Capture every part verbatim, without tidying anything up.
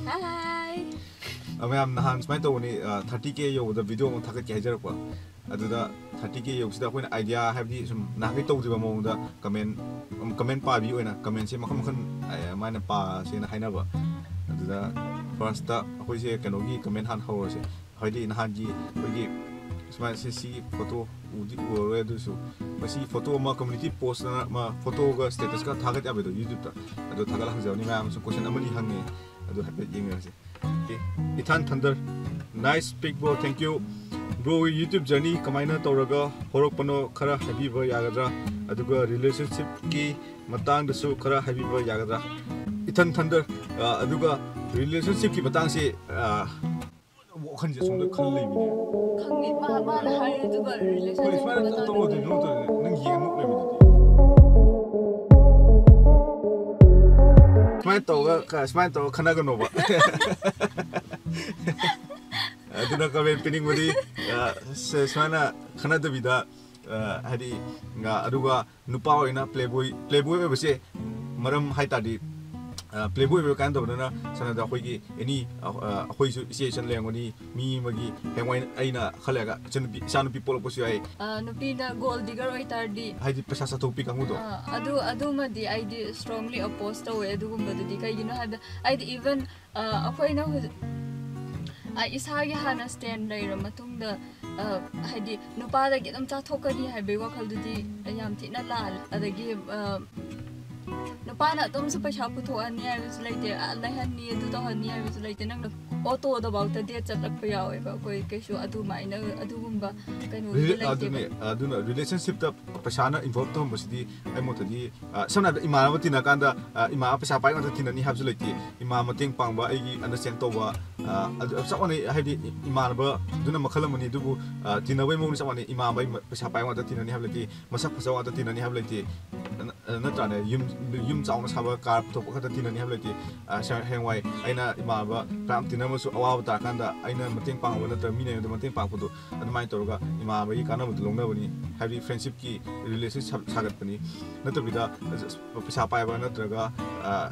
Hi. ꯑ, ꯃꯌꯥꯝ, ꯅꯍꯥꯟ ꯁꯨꯃꯥꯏꯅ ꯇꯧꯕꯅꯤ, ꯊꯥꯔꯇꯤ ꯀꯦ ꯌꯧꯕꯗ ꯚꯤꯗꯤꯑꯣ ꯑꯃ ꯊꯥꯒꯠꯀꯦ ꯍꯥꯏꯖꯔꯛꯄ꯫ ꯑꯗꯨꯗ ꯊꯥꯔꯇꯤ ꯀꯦ ꯌꯧꯕꯁꯤꯗ ꯑꯩꯈꯣꯏꯅ ꯑꯥꯏꯗꯤꯌꯥ, ꯍꯥꯏꯕꯗꯤ ꯁꯨꯝ ꯅꯍꯥꯟꯈꯩ ꯇꯧꯗ꯭ꯔꯤꯕ ꯃꯑꯣꯡꯗ ꯀꯃꯦꯟ ꯀꯃꯦꯟ ꯄꯥꯕꯤ ꯑꯣꯏꯅ ꯀꯃꯦꯟꯁꯦ ꯃꯈꯜ ꯃꯈꯜ, ꯑ, ꯃꯥꯅ ꯄꯥꯁꯦꯅ ꯍꯥꯏꯅꯕ꯫ ꯑꯗꯨꯗ ꯐꯥꯔꯁꯇ ꯑꯩꯈꯣꯏꯁꯦ ꯀꯩꯅꯣꯒꯤ ꯀꯃꯦꯟ ꯍꯥꯟꯅ ꯍꯧꯔꯁꯦ꯫ ꯍꯥꯏꯗꯤ ꯅꯍꯥꯟꯒꯤ ꯑꯩꯈꯣꯏꯒꯤ ꯁꯨꯃꯥꯏꯅ ꯁꯤ, ꯁꯤꯒꯤ ꯐꯣꯇꯣ ꯎꯗꯤ ꯎꯔꯔꯣꯏ, ꯑꯗꯨꯁꯨ ꯃꯁꯤ ꯐꯣꯇꯣ ꯑꯃ ꯀꯝꯃ꯭ꯌꯨꯅꯤꯇꯤ ꯄꯣꯁꯇꯅ ꯑꯃ ꯐꯣꯇꯣꯒ ꯁ꯭ꯇꯦꯇꯁꯀ ꯊꯥꯒꯠ ꯌꯥꯕꯗꯣ ꯌꯨꯇ꯭ꯌꯨꯕꯇ, ꯑꯗꯣ ꯊꯥꯒꯠ ꯍꯪꯖꯕꯅꯤ꯫ ꯃꯌꯥꯝꯁꯨ ꯀꯣꯏꯁꯟ ꯑꯃꯅꯤ ꯍꯪꯉꯦ, ꯑꯗꯨ ꯍꯥꯏꯐꯦꯠ ꯌꯦꯡꯉꯁꯦ꯫ ꯑꯦ, ꯏꯊꯥꯟ ꯊꯟꯗꯔ, nice pic bro, thank you bro꯫ YouTube journey ꯀꯃꯥꯏꯅ ꯇꯧꯔꯒ ꯍꯧꯔꯛꯄꯅꯣ ꯈꯔ ꯍꯥꯏꯕꯤꯕ ꯌꯥꯒꯗ꯭ꯔꯥ? ꯑꯗꯨꯒ ꯔꯤꯂꯦꯁꯟꯁꯤꯞꯀꯤ ꯃꯇꯥꯡꯗꯁꯨ ꯈꯔ ꯍꯥꯏꯕꯤꯕ ꯌꯥꯒꯗ꯭ꯔꯥ? ꯏꯊꯟ ꯊꯟꯗꯔ, ꯑ, ꯑꯗꯨꯒ ꯔꯤꯂꯦꯁꯟꯁꯤꯞꯀꯤ ꯃꯇꯥꯡꯁꯦ, ꯑ, ꯋꯥꯈꯜꯁꯦ ꯑꯁꯣꯝꯗ ꯈꯜ ꯂꯩꯕꯅꯦ꯫ ꯈꯪꯉꯦ, ꯃꯥ ꯃꯥꯅ ꯍꯥꯏꯔꯦ꯫ ꯑꯗꯨꯒ ꯍꯣꯏ, ꯔꯤꯂꯦꯁꯟꯁꯤꯞ ꯁꯨꯃꯥꯏꯅ ꯇꯧ- ꯇꯧꯔꯗꯤ ꯅꯣꯛꯇꯣꯏꯅꯦ꯫ ꯅꯪ ꯌꯦꯡ ꯅꯣꯛ ꯂꯩꯕꯗꯨꯗꯤ꯫ ꯁꯨꯃꯥꯏꯅ ꯇꯧꯔꯒ ꯈ- ꯁꯨꯃꯥꯏꯅ ꯇꯧꯔꯒ ꯈꯟꯅꯒꯅꯣꯕ꯫ ꯑꯗꯨꯅ ꯀꯃꯦꯟ ꯄꯤꯅꯤꯡꯕꯗꯤ, ꯑ, ꯁ- ꯁꯨꯃꯥꯏꯅ ꯈꯟꯅꯗꯕꯤꯗ, ꯑ, ꯍꯥꯏꯗꯤ, ꯑ, ꯑꯗꯨꯒ ꯅꯨꯄꯥ ꯑꯣꯏꯅ ꯄ꯭ꯂꯦꯕꯣꯏ ꯄ꯭ꯂꯦꯕꯣꯏ ꯑꯣꯏꯕꯁꯦ ꯃꯔꯝ ꯍꯥꯏ ꯇꯥꯔꯗꯤ, ꯄ꯭ꯂꯦꯕꯣꯏ ꯑꯣꯏꯕ ꯀꯥꯏꯅ ꯇꯧꯕꯗꯅ ꯁꯝꯅ ꯍꯥꯏꯔꯕꯗ ꯑꯩꯈꯣꯏꯒꯤ ꯑꯦꯅꯤ, ꯑꯩꯈꯣꯏꯁꯨ ꯏꯆꯦ ꯏꯆꯟ ꯂꯩꯔꯝꯒꯅꯤ꯫ ꯃꯤ ꯑꯃꯒꯤ ꯍꯌꯦꯡꯋꯥꯏ ꯑꯩꯅ ꯈꯜꯂꯒ ꯏꯆꯟꯅꯨꯄꯤ, ꯏꯆꯥꯅꯨꯄꯤ ꯄꯣꯛꯂꯛꯄꯁꯨ ꯌꯥꯏ꯫ ꯑ, ꯅꯨꯄꯤꯅ ꯒꯣꯜ ꯗꯤꯒꯔ ꯑꯣꯏꯇꯥꯔꯗꯤ, ꯍꯥꯏꯗꯤ ꯄꯩꯁꯥ ꯆꯥꯊꯣꯛꯄꯤ ꯀꯥꯡꯕꯨꯗꯣ꯫ ꯑ, ꯑꯗꯨ ꯑꯗꯨꯃꯗꯤ ꯑꯩꯗꯤ strongly oppose ꯇꯧꯋꯦ ꯑꯗꯨꯒꯨꯝꯕꯗꯨꯗꯤ꯫ ꯀꯩꯒꯤꯅꯣ ꯍꯥꯏꯕꯗ ꯑꯩꯗꯤ even, ꯑ, ꯑꯩꯈꯣꯏꯅ ꯍꯧꯖꯤꯛ, ꯑ, ꯏꯁꯥꯒꯤ ꯍꯥꯟꯅ stand ꯂꯩꯔ ꯃꯇꯨꯡꯗ, ꯑ, ꯍꯥꯏꯗꯤ ꯅꯨꯄꯥꯗꯒꯤ ꯑꯗꯨꯝ ꯆꯥꯊꯣꯛꯀꯅꯤ ꯍꯥꯏꯕꯒꯤ ꯋꯥꯈꯜꯗꯨꯗꯤ ꯌꯥꯝ ꯊꯤꯅ ꯂꯥꯜꯂꯦ꯫ ꯑꯗꯒꯤ, ꯑ, ꯅꯨꯄꯥꯅ ꯑꯗꯨꯝꯁꯨ ꯄꯩꯁꯥ ꯄꯨꯊꯣꯛꯍꯟꯅꯤ ꯍꯥꯏꯕꯁꯨ ꯂꯩꯇꯦ, ꯑ, ꯂꯩꯍꯟꯅꯤ, ꯑꯗꯨ ꯇꯧꯍꯟꯅꯤ ꯍꯥꯏꯕꯁꯨ ꯂꯩꯇꯦ꯫ ꯅꯪꯅ ꯑꯣꯇꯣꯗꯐꯥꯎꯇ date ꯆꯠꯂꯛꯄ ꯌꯥꯎꯋꯦꯕ ꯑꯩꯈꯣꯏ꯫ ꯀꯩꯁꯨ ꯑꯗꯨꯃꯥꯏꯅ ꯑꯗꯨꯒꯨꯝꯕ ꯀꯩꯅꯣꯗꯤ ꯔꯤꯂꯦ- ꯂꯩꯇꯦꯕ꯫ ꯑꯗꯨꯅꯦ, ꯑꯗꯨꯅ ꯔꯤꯂꯦꯁꯟꯁꯤꯞꯇ ꯄꯩꯁꯥꯅ involve ꯇꯧꯍꯟꯕꯁꯤꯗꯤ ꯑꯩ ꯃꯣꯠꯇꯗꯤ, ꯑ, ꯁꯝꯅ ꯍꯥꯏꯔꯕꯗ ꯏꯃꯥꯟꯅꯕ ꯇꯤꯟꯅꯀꯥꯟꯗ, ꯑ, ꯏꯃꯥꯟꯅꯕ ꯄꯩꯁꯥ ꯄꯥꯏꯕ ꯉꯥꯛꯇ ꯇꯤꯟꯅꯅꯤ ꯍꯥꯏꯕꯁꯨ ꯂꯩꯇꯦ꯫ ꯏꯃꯥ ꯃꯇꯦꯡ ꯄꯥꯡꯕ, ꯑꯩꯒꯤ understand ꯇꯧꯕ, ꯑ, ꯑꯗꯨ ꯆꯞ ꯃꯥꯟꯅꯩ꯫ ꯍꯥꯏꯗꯤ ꯏꯃꯥꯟꯅꯕꯗꯨꯅ ꯃꯈꯜ ꯑꯃꯅꯤ, ꯑꯗꯨꯕꯨ, ꯑ, ꯇꯤꯟꯅꯕꯒꯤ ꯃꯑꯣꯡꯗꯤ ꯆꯞ ꯃꯥꯟꯅꯩ꯫ ꯏꯃꯥꯟꯅꯕ ꯑꯩ ꯄꯩꯁꯥ ꯄꯥꯏꯕ ꯉꯥꯛꯇ ꯇꯤꯟꯅꯅꯤ ꯍꯥꯏꯕ ꯂꯩꯇꯦ, ꯃꯁꯛ ꯐꯖꯕ ꯉꯥꯛꯇ ꯇꯤꯟꯅꯅꯤ ꯍꯥꯏꯕ ꯂꯩꯇꯦ꯫ ꯅ-, ꯅꯠꯇ꯭ꯔꯥꯅꯦ? ꯌꯨꯝ, ꯌꯨꯝ ꯆꯥꯎꯅ ꯁꯥꯕ, ꯀꯥꯔ ꯄꯨꯊꯣꯛꯄ ꯈꯛꯇ ꯇꯤꯟꯅꯅꯤ ꯍꯥꯏꯕ ꯂꯩꯇꯦ꯫ ꯑ, ꯁ-, ꯍꯌꯦꯡꯋꯥꯏ ꯑꯩꯅ ꯏꯃꯥꯟꯅꯕ ꯀꯅꯥꯝ ꯇꯤꯟꯅꯔꯝꯃꯁꯨ ꯑꯋꯥꯕ ꯇꯥꯔꯀꯥꯟꯗ ꯑꯩꯅ ꯃꯇꯦꯡ ꯄꯥꯡꯕ ꯅꯠꯇ꯭ꯔꯒ ꯃꯤꯅ ꯑꯩꯉꯣꯟꯗ ꯃꯇꯦꯡ ꯄꯥꯡꯉꯛꯄꯗꯣ, ꯑꯗꯨꯃꯥꯏꯅ ꯇꯧꯔꯒ ꯏꯃꯥꯟꯅꯕꯒꯤ ꯀꯥꯟꯅꯕꯗꯨ ꯂꯧꯅꯕꯅꯤ꯫ ꯍꯥꯏꯕꯗꯤ friendship ꯀꯤ relationship ꯁꯥꯒꯠꯄꯅꯤ꯫ ꯅꯠꯇꯕꯤꯗ, ꯑ, ꯄꯩꯁꯥ ꯄꯥꯏꯕ ꯅꯠꯇ꯭ꯔꯒ, ꯑ,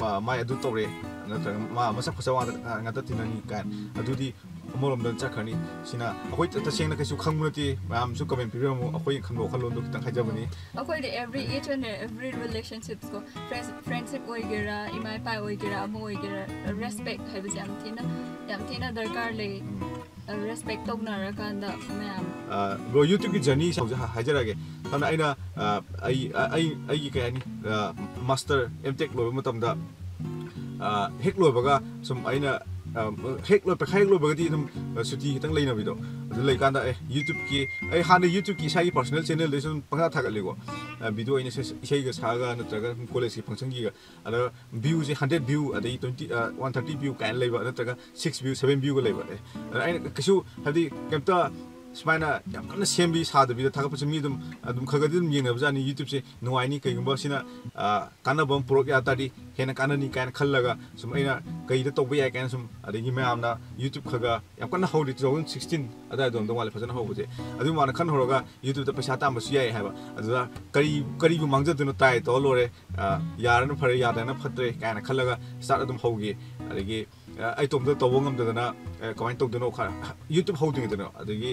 ꯃ-, ꯃꯥꯏ ꯑꯗꯨ ꯇꯧꯔꯦ, ꯅꯠꯇ꯭ꯔꯒ ꯃꯥ ꯃꯁꯛ ꯐꯖꯕ ꯉꯥꯛꯇ ꯉꯥꯛꯇ ꯇꯤꯟꯅꯅꯤ ꯀꯥꯏꯅ꯫ ꯑꯗꯨꯗꯤ ꯑꯃꯔꯣꯝꯗ ꯆꯠꯈ꯭ꯔꯅꯤ꯫ ꯁꯤꯅ ꯑꯩꯈꯣꯏ ꯇ- ꯇꯁꯦꯡꯅ ꯀꯩꯁꯨ ꯈꯪꯕ ꯅꯠꯇꯦ꯫ ꯃꯌꯥꯝꯁꯨ ꯀꯃꯦꯟ ꯄꯤꯕꯤꯔꯝꯃꯨ, ꯑꯩꯈꯣꯏ ꯈꯪꯕ ꯋꯥꯈꯜꯂꯣꯟꯗꯣ ꯈꯤꯇꯪ ꯍꯥꯏꯖꯕꯅꯤ꯫ ꯑꯩꯈꯣꯏꯗꯤ every each and every relationship ꯀꯣ, friends- friendship ꯑꯣꯏꯒꯦꯔꯥ, ꯏꯃꯥ ꯏꯄꯥ ꯑꯣꯏꯒꯦꯔꯥ, ꯑꯃ ꯑꯣꯏꯒꯦꯔꯥ, respect ꯍꯥꯏꯕꯁꯦ ꯌꯥꯝ ꯊꯤꯅ ꯌꯥꯝ ꯊꯤꯅ ꯗꯔꯀꯥꯔ ꯂꯩ꯫ Respect ꯇꯧꯅꯔꯀꯥꯟꯗ ꯃꯌꯥꯝ꯫ ꯕ꯭ꯔꯣ, YouTubeꯀꯤ journey ꯍꯧꯖꯤꯛ ꯍꯥꯏꯖꯔꯛꯑꯒꯦ꯫ ꯁꯝꯅ ꯑꯩꯅ ꯑ, ꯑꯩ ꯑ, ꯑꯩ ꯑꯩꯒꯤ ꯀꯩ ꯍꯥꯏꯅꯤ, ꯃꯥꯁꯇꯔ ꯑꯦꯝ ꯇꯦꯛ ꯂꯣꯏꯕ ꯃꯇꯝꯗ, ꯑ, ꯍꯦꯛ ꯂꯣꯏꯕꯒ ꯁꯨꯝ ꯑꯩꯅ ꯑ, ꯍꯦꯛ ꯂꯣꯏ ꯄꯩꯈꯥ ꯍꯦꯛ ꯂꯣꯏꯕꯒꯗꯤ ꯑꯗꯨꯝ ꯑ, ꯁꯨꯇꯤ ꯈꯤꯇꯪ ꯂꯩꯅꯕꯤꯗꯣ ꯑꯗꯨ ꯂꯩꯀꯥꯟꯗ, ꯑꯦ, YouTubeꯀꯤ ꯑꯩ ꯍꯥꯟꯅ YouTubeꯀꯤ ꯏꯁꯥꯒꯤ personal channelꯗꯩ ꯁꯨꯝ ꯄꯪꯊꯥ ꯊꯥꯒꯠꯂꯤꯀꯣ꯫ ꯑ, video ꯑꯩꯅ ꯏꯁꯩ- ꯏꯁꯩꯒ ꯁꯥꯛꯑꯒ ꯅꯠꯇ꯭ꯔꯒ ꯁꯨꯝ collegeꯀꯤ functionꯒꯤꯒ꯫ ꯑꯗ viewꯁꯦ hundred view ꯑꯗꯒꯤ twenty, ꯑ, one thirty view ꯀꯥꯏꯅ ꯂꯩꯕ, ꯅꯠꯇ꯭ꯔꯒ six view, seven viewꯒ ꯂꯩꯕ꯫ ꯑꯦ, ꯑꯗ ꯑꯩꯅ ꯀꯩꯁꯨ ꯍꯥꯏꯕꯗꯤ ꯀꯩꯝꯇ ꯁꯨꯃꯥꯏꯅ ꯌꯥꯝ ꯀꯟꯅ ꯁꯦꯝꯕꯤ ꯁꯥꯗꯕꯤꯗ ꯊꯥꯒꯠꯄꯁꯦ ꯃꯤ ꯑꯗꯨꯝ ꯑꯗꯨꯝ ꯈꯔ ꯈꯔꯗꯤ ꯑꯗꯨꯝ ꯌꯦꯡꯅꯕꯖꯥꯠꯅꯤ꯫ YouTubeꯁꯦ ꯅꯨꯡꯉꯥꯏꯅꯤ, ꯀꯩꯒꯨꯝꯕ ꯁꯤꯅ ꯑ, ꯀꯥꯟꯅꯕ ꯑꯃ ꯄꯨꯔꯛ ꯌꯥ ꯇꯥꯔꯗꯤ ꯍꯦꯟꯅ ꯀꯥꯟꯅꯅꯤ ꯀꯥꯏꯅ ꯈꯜꯂꯒ ꯁꯨꯝ ꯑꯩꯅ ꯀꯩꯗ ꯇꯧꯕ ꯌꯥꯏ ꯀꯥꯏꯅ ꯁꯨꯝ, ꯑꯗꯒꯤ ꯃꯌꯥꯝꯅ YouTube ꯈꯔ ꯈꯔ ꯌꯥꯝ ꯀꯟꯅ ꯍꯧꯔꯤ, two thousand sixteen ꯑꯗꯨꯋꯥꯏꯗ ꯑꯣꯏꯔꯝꯗꯧ ꯃꯥꯜꯂꯦ ꯐꯖꯅ ꯍꯧꯕꯁꯦ꯫ ꯑꯗꯨ ꯃꯥꯅ ꯈꯟ ꯍꯧꯔꯒ YouTubeꯇ ꯄꯩꯁꯥ ꯇꯥꯟꯕꯁꯨ ꯌꯥꯏ ꯍꯥꯏꯕ꯫ ꯑꯗꯨꯗ ꯀꯔꯤ ꯀꯔꯤꯕꯨ ꯃꯥꯡꯖꯗꯣꯏꯅꯣ, try ꯇꯧꯔ ꯂꯣꯏꯔꯦ꯫ ꯑ, ꯌꯥꯔꯅ ꯐꯔꯦ, ꯌꯥꯗ꯭ꯔꯅ ꯐꯠꯇ꯭ꯔꯦ ꯀꯥꯏꯅ ꯈꯜꯂꯒ start ꯑꯗꯨꯝ ꯍꯧꯈꯤ꯫ ꯑꯗꯒꯤ ꯑ, ꯑꯩ ꯏꯇꯣꯝꯇ ꯇꯧꯕ ꯉꯝꯗꯗꯅ, ꯑ, ꯀꯃꯥꯏꯅ ꯇꯧꯗꯣꯏꯅꯣ ꯈ-, YouTube ꯍꯧꯗ꯭ꯔꯤꯉꯩꯗꯅꯣ, ꯑꯗꯒꯤ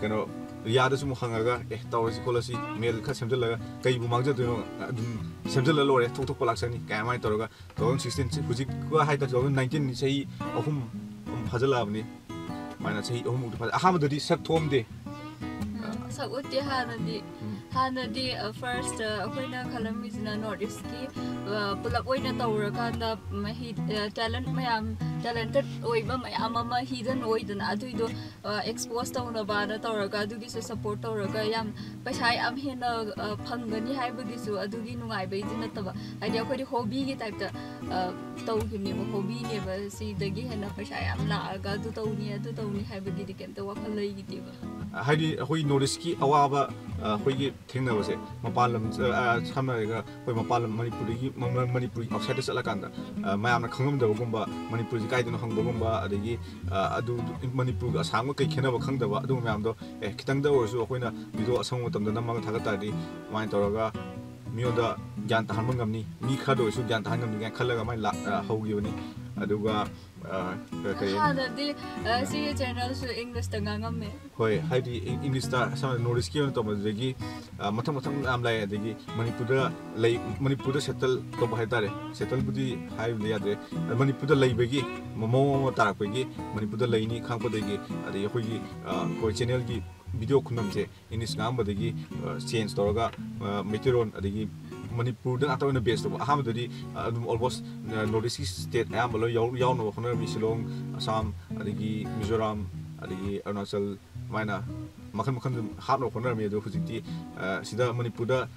ꯀꯩꯅꯣ, ꯔꯤꯌꯥꯗꯁꯨ ꯑꯃꯨꯛ ꯍꯪꯉꯒ, "ꯑꯦ, ꯇꯧꯔꯁꯤ ꯈꯣꯠꯂꯁꯤ, ꯃꯦꯜ ꯈꯔ ꯁꯦꯝꯖꯤꯜꯂꯒ ꯀꯩꯕꯨ ꯃꯥꯡꯖꯗꯣꯏꯅꯣ, ꯑꯗꯨꯝ ꯁꯦꯝꯖꯤꯜꯂ ꯂꯣꯏꯔꯦ, ꯊꯣꯛ ꯊꯣꯛꯄ ꯂꯥꯛꯆꯅꯤ" ꯀꯥꯏ ꯑꯗꯨꯃꯥꯏꯅ ꯇꯧꯔꯒ two thousand sixteen ꯍꯧꯖꯤꯛꯀ ꯍꯥꯏꯇꯥꯔꯦ, two thousand nineteen ꯆꯍꯤ ꯑꯍꯨꯝ ꯑꯃ ꯐꯥꯖꯤꯜꯂꯛꯑꯕꯅꯤ꯫ ꯑꯗꯨꯃꯥꯏꯅ ꯆꯍꯤ ꯑꯍꯨꯝꯃꯨꯛꯇꯤ ꯐꯥꯖ-, ꯑꯍꯥꯟꯕꯗꯗꯤ ꯁꯛ ꯊꯣꯛꯑꯝꯗꯦ꯫ ꯎꯝ, ꯁꯛ ꯎꯠꯇꯦ ꯍꯥꯟꯅꯗꯤ꯫ ꯎꯝ꯫ ꯍꯥꯟꯅꯗꯤ, ꯑ, first, ꯑ, ꯑꯩꯈꯣꯏꯅ ꯈꯜꯂꯝꯃꯤꯁꯤꯅ North Eastꯀꯤ, ꯑ, ꯄꯨꯂꯞ ꯑꯣꯏꯅ ꯇꯧꯔꯀꯥꯟꯗ ꯃꯍꯤ, ꯑ, talent ꯃꯌꯥꯝ, talented ꯑꯣꯏꯕ ꯃꯌꯥꯝ ꯑꯃ hidden ꯑꯣꯏꯗꯅ ꯑꯗꯨꯏꯗꯣ, ꯑ, expose ꯇꯧꯅꯕꯅ ꯇꯧꯔꯒ ꯑꯗꯨꯒꯤꯁꯨ support ꯇꯧꯔꯒ ꯌꯥꯝ ꯄꯩꯁꯥ ꯌꯥꯝ ꯍꯦꯟꯅ, ꯑ, ꯐꯪꯒꯅꯤ ꯍꯥꯏꯕꯒꯤꯁꯨ ꯑꯗꯨꯒꯤ ꯅꯨꯡꯉꯥꯏꯕꯩꯗꯤ ꯅꯠꯇꯕ, ꯍꯥꯏꯗꯤ ꯑꯩꯈꯣꯏꯗꯤ hobbyꯒꯤ typeꯇ, ꯑ, ꯇꯧꯈꯤꯕꯅꯦꯕ, hobbyꯅꯦꯕ, ꯁꯤꯗꯒꯤ ꯍꯦꯟꯅ ꯄꯩꯁꯥ ꯌꯥꯝ ꯂꯥꯛꯑꯒ ꯑꯗꯨ ꯇꯧꯅꯤ ꯑꯗꯨ ꯇꯧꯅꯤ ꯍꯥꯏꯕꯒꯤꯗꯤ ꯀꯩꯝꯇ ꯋꯥꯈꯜ ꯂꯩꯈꯤꯗꯦꯕ꯫ ꯍꯥꯏꯗꯤ ꯑꯩꯈꯣꯏ North Eastꯀꯤ ꯑꯋꯥꯕ, ꯑ, ꯑꯩꯈꯣꯏꯒꯤ ꯊꯦꯡꯅꯕꯁꯦ ꯃꯄꯥꯟ ꯂꯝ, ꯑ, ꯑ, ꯁꯝꯅ ꯍꯥꯏꯔꯒ ꯑꯩꯈꯣꯏ ꯃꯄꯥꯟ ꯂꯝ ꯃꯅꯤꯄꯨꯔꯗꯒꯤ, ꯃ-, ꯃ-, ꯃꯅꯤꯄꯨꯔꯒꯤ outsideꯇ ꯆꯠꯂꯀꯥꯟꯗ, ꯑ, ꯃꯌꯥꯝꯅ ꯈꯪꯉꯝꯗꯕꯒꯨꯝꯕ, ꯃꯅꯤꯄꯨꯔꯁꯤ ꯀꯥꯏꯗꯅꯣ ꯍꯪꯕꯒꯨꯝꯕ, ꯑꯗꯒꯤ, ꯑ, ꯑꯗꯨ ꯃꯅꯤꯄꯨꯔꯒ ꯑꯁꯥꯝꯒ ꯀꯩ ꯈꯦꯠꯅꯕ ꯈꯪꯗꯕ, ꯑꯗꯨꯒꯨꯝꯕ ꯃꯌꯥꯝꯗꯣ, ꯑꯦ, ꯈꯤꯇꯪꯗ ꯑꯣꯏꯔꯁꯨ ꯑꯩꯈꯣꯏꯅ video ꯑꯁꯪꯕ ꯃꯇꯝꯗ ꯅꯝꯃꯒ ꯊꯥꯒꯠ ꯇꯥꯔꯗꯤ ꯑꯗꯨꯃꯥꯏꯅ ꯇꯧꯔꯒ ꯃꯤꯉꯣꯟꯗ ꯒ꯭ꯌꯥꯟ ꯇꯥꯍꯟꯕ ꯉꯝꯅꯤ, ꯃꯤ ꯈꯔꯗ ꯑꯣꯏꯔꯁꯨ ꯒ꯭ꯌꯥꯟ ꯇꯥꯍꯟ ꯉꯝꯅꯤ ꯀꯥꯏꯅ ꯈꯜꯂꯒ ꯑꯗꯨꯃꯥꯏꯅ ꯂꯥꯛ-, ꯑ, ꯍꯧꯈꯤꯕꯅꯤ꯫ ꯑꯗꯨꯒ, ꯑ, ꯀ-, ꯀꯔꯤ, ꯍꯥꯟꯅꯗꯤ, ꯑ, ꯁꯤꯒꯤ ꯆꯦꯅꯦꯜꯁꯨ ꯏꯪꯂꯤꯁꯇ ꯉꯥꯡꯉꯝꯃꯦ꯫ ꯍꯣꯏ, ꯍꯥꯏꯗꯤ ꯏꯪ-, ꯏꯪꯂꯤꯁꯇ ꯁꯝꯅ ꯅꯣꯔꯠ ꯏꯁꯀꯤ ꯑꯣꯏꯅ ꯇꯧꯕꯗꯨꯗꯒꯤ, ꯑ, ꯃꯊꯪ ꯃꯊꯪ ꯃꯌꯥꯝ ꯂꯥꯛꯑꯦ꯫ ꯑꯗꯒꯤ ꯃꯅꯤꯄꯨꯔꯗ ꯂꯩ, ꯃꯅꯤꯄꯨꯔꯗ ꯁꯦꯇꯜ ꯇꯧꯕ ꯍꯥꯏ ꯇꯥꯔꯦ, ꯁꯦꯇꯜꯕꯨꯗꯤ ꯍꯥꯏꯕꯗꯤ ꯌꯥꯗ꯭ꯔꯦ, ꯑ, ꯃꯅꯤꯄꯨꯔꯗ ꯂꯩꯕꯒꯤ ꯃꯑꯣꯡ ꯑꯃ ꯇꯥꯔꯛꯄꯒꯤ, ꯃꯅꯤꯄꯨꯔꯗ ꯂꯩꯅꯤ ꯈꯪꯉꯛꯄꯗꯒꯤ, ꯑꯗꯒꯤ ꯑꯩꯈꯣꯏꯒꯤ, ꯑ, ꯑꯩꯈꯣꯏ ꯆꯦꯅꯦꯜꯒꯤ ꯚꯤꯗꯤꯑꯣ ꯈꯨꯅꯝꯁꯦ ꯏꯪꯂꯤꯁ ꯉꯥꯡꯕꯗꯒꯤ, ꯑ, ꯆꯦꯟꯖ ꯇꯧꯔꯒ, ꯑ, ꯃꯩꯇꯩꯂꯣꯟ, ꯑꯗꯒꯤ ꯃꯅꯤꯄꯨꯔꯗ ꯉꯥꯛꯇ ꯑꯣꯏꯅ ꯕꯦꯁ ꯇꯧꯕ꯫ ꯑꯍꯥꯟꯕꯗꯗꯤ, ꯑ, ꯑꯗꯨꯝ ꯑꯣꯜꯃꯣꯁ, ꯑ, ꯅꯣꯔꯠ ꯏꯁꯀꯤ ꯁ꯭ꯇꯦꯠ ꯑꯌꯥꯝꯕ ꯂꯣꯏ ꯌꯥꯎ-, ꯌꯥꯎꯅꯕ ꯍꯣꯠꯅꯔꯝꯃꯤ꯫ ꯁꯤꯂꯣꯡ, ꯑꯁꯥꯝ, ꯑꯗꯒꯤ ꯃꯤꯖꯣꯔꯥꯝ, ꯑꯗꯒꯤ ꯑꯔꯨꯅꯥꯆꯜ, ꯑꯗꯨꯃꯥꯏꯅ ꯃꯈꯜ ꯃꯈꯜ ꯑꯗꯨꯝ ꯍꯥꯞꯅꯕ ꯍꯣꯠꯅꯔꯝꯃꯤ꯫ ꯑꯗꯣ ꯍꯧꯖꯤꯛꯇꯤ, ꯑ, ꯁꯤꯗ ꯃꯅꯤꯄꯨꯔꯗ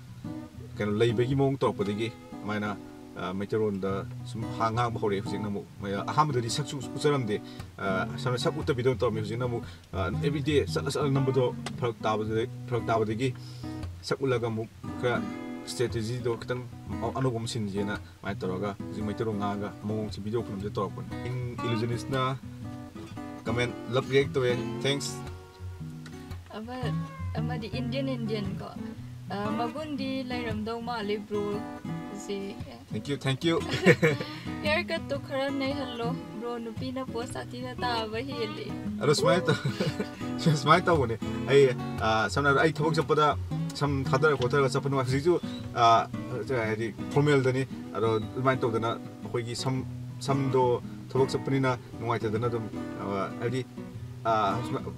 ꯀꯩꯅꯣ ꯂꯩꯕꯒꯤ ꯃꯑꯣꯡ ꯇꯧꯔꯛꯄꯗꯒꯤ ꯑꯗꯨꯃꯥꯏꯅ, ꯑ, ꯃꯩꯇꯩꯂꯣꯟꯗ ꯁꯨꯝ ꯍꯥ-, ꯉꯥꯡꯕ ꯍꯧꯔꯛꯑꯦ ꯍꯧꯖꯤꯛꯅ ꯑꯃꯨꯛ꯫ ꯃ-, ꯑꯍꯥꯟꯕꯗꯗꯤ ꯁꯛꯁꯨ ꯎꯠꯆꯔꯝꯗꯦ꯫ ꯑ, ꯁꯝꯅ ꯁꯛ ꯎꯠꯇꯕꯤꯗ ꯑꯗꯨꯝ ꯇꯧꯔꯝꯃꯤ꯫ ꯍꯧꯖꯤꯛꯅ ꯑꯃꯨꯛ, ꯑ, ꯑꯦꯕ꯭ꯔꯤꯗꯦ ꯆꯠꯂ ꯆꯠꯂ ꯅꯝꯕꯗꯣ ꯐꯔꯛ ꯇꯥꯕꯗ-, ꯐꯔꯛ ꯇꯥꯕꯗꯒꯤ ꯁꯛ ꯎꯠꯂꯒ ꯑꯃꯨꯛ ꯈꯔ ꯁ꯭ꯇ꯭ꯔꯦꯇꯦꯖꯤꯗꯣ ꯈꯤꯇꯪ ꯑ-, ꯑꯅꯧꯕ ꯑꯃ ꯁꯤꯟꯁꯦꯅ ꯑꯗꯨꯃꯥꯏꯅ ꯇꯧꯔꯒ ꯍꯧꯖꯤꯛ ꯃꯩꯇꯩꯂꯣꯟ ꯉꯥꯡꯉꯒ ꯃꯑꯣꯡꯁꯦ ꯚꯤꯗꯤꯑꯣ ꯈꯨꯅꯝꯁꯦ ꯇꯧꯔꯛꯄꯅꯤ꯫ ꯏꯟ ꯏꯂꯨꯖꯅꯤꯁꯅ ꯀꯃꯦꯟ ꯂꯞ ꯔꯤꯌꯦꯛ ꯇꯧꯋꯦ꯫ Thanks꯫ ꯑꯃ-, ꯑꯃꯗꯤ ꯏꯟꯗꯤꯌꯟ ꯏꯟꯗꯤꯌꯟ ꯀꯣ, ꯑ, ꯃꯒꯨꯟꯗꯤ ꯂꯩꯔꯝꯗꯧ ꯃꯥꯜꯂꯤ ꯕ꯭ꯔꯣ ꯁꯤ꯫ Thank you, thank you꯫ ꯍꯤꯌꯔ ꯀꯠꯇꯣ ꯈꯔ ꯅꯩꯍꯜꯂꯣ ꯕ꯭ꯔꯣ, ꯅꯨꯄꯤꯅ ꯄꯣꯁ ꯁꯥꯊꯤꯅ ꯇꯥꯕ ꯍꯦꯜꯂꯤ꯫ ꯑꯗꯣ ꯁꯨꯃꯥꯏꯅ ꯇꯧ-, ꯁꯨꯃꯥꯏꯅ ꯇꯧꯕꯅꯦ꯫ ꯑꯩ, ꯑ, ꯁꯝꯅ ꯍꯥꯏꯔꯕꯗ ꯑꯩ ꯊꯕꯛ ꯆꯠꯄꯗ ꯁꯝ ꯊꯥꯗꯔ ꯈꯣꯠꯊꯔꯒ ꯆꯠꯄ ꯅꯨꯡꯉꯥꯏ꯫ ꯍꯧꯖꯤꯛꯁꯨ, ꯑ, ꯍꯥꯏꯗꯤ ꯐꯣꯔꯃꯦꯜꯗꯅꯤ꯫ ꯑꯗꯣ ꯑꯗꯨꯃꯥꯏꯅ ꯇꯧꯗꯅ ꯑꯩꯈꯣꯏꯒꯤ ꯁꯝ, ꯁꯝꯗꯣ ꯊꯕꯛ ꯆꯠꯄꯅꯤꯅ ꯅꯨꯡꯉꯥꯏꯇꯗꯅ ꯑꯗꯨꯝ, ꯑ, ꯍꯥꯏꯗꯤ, ꯑ,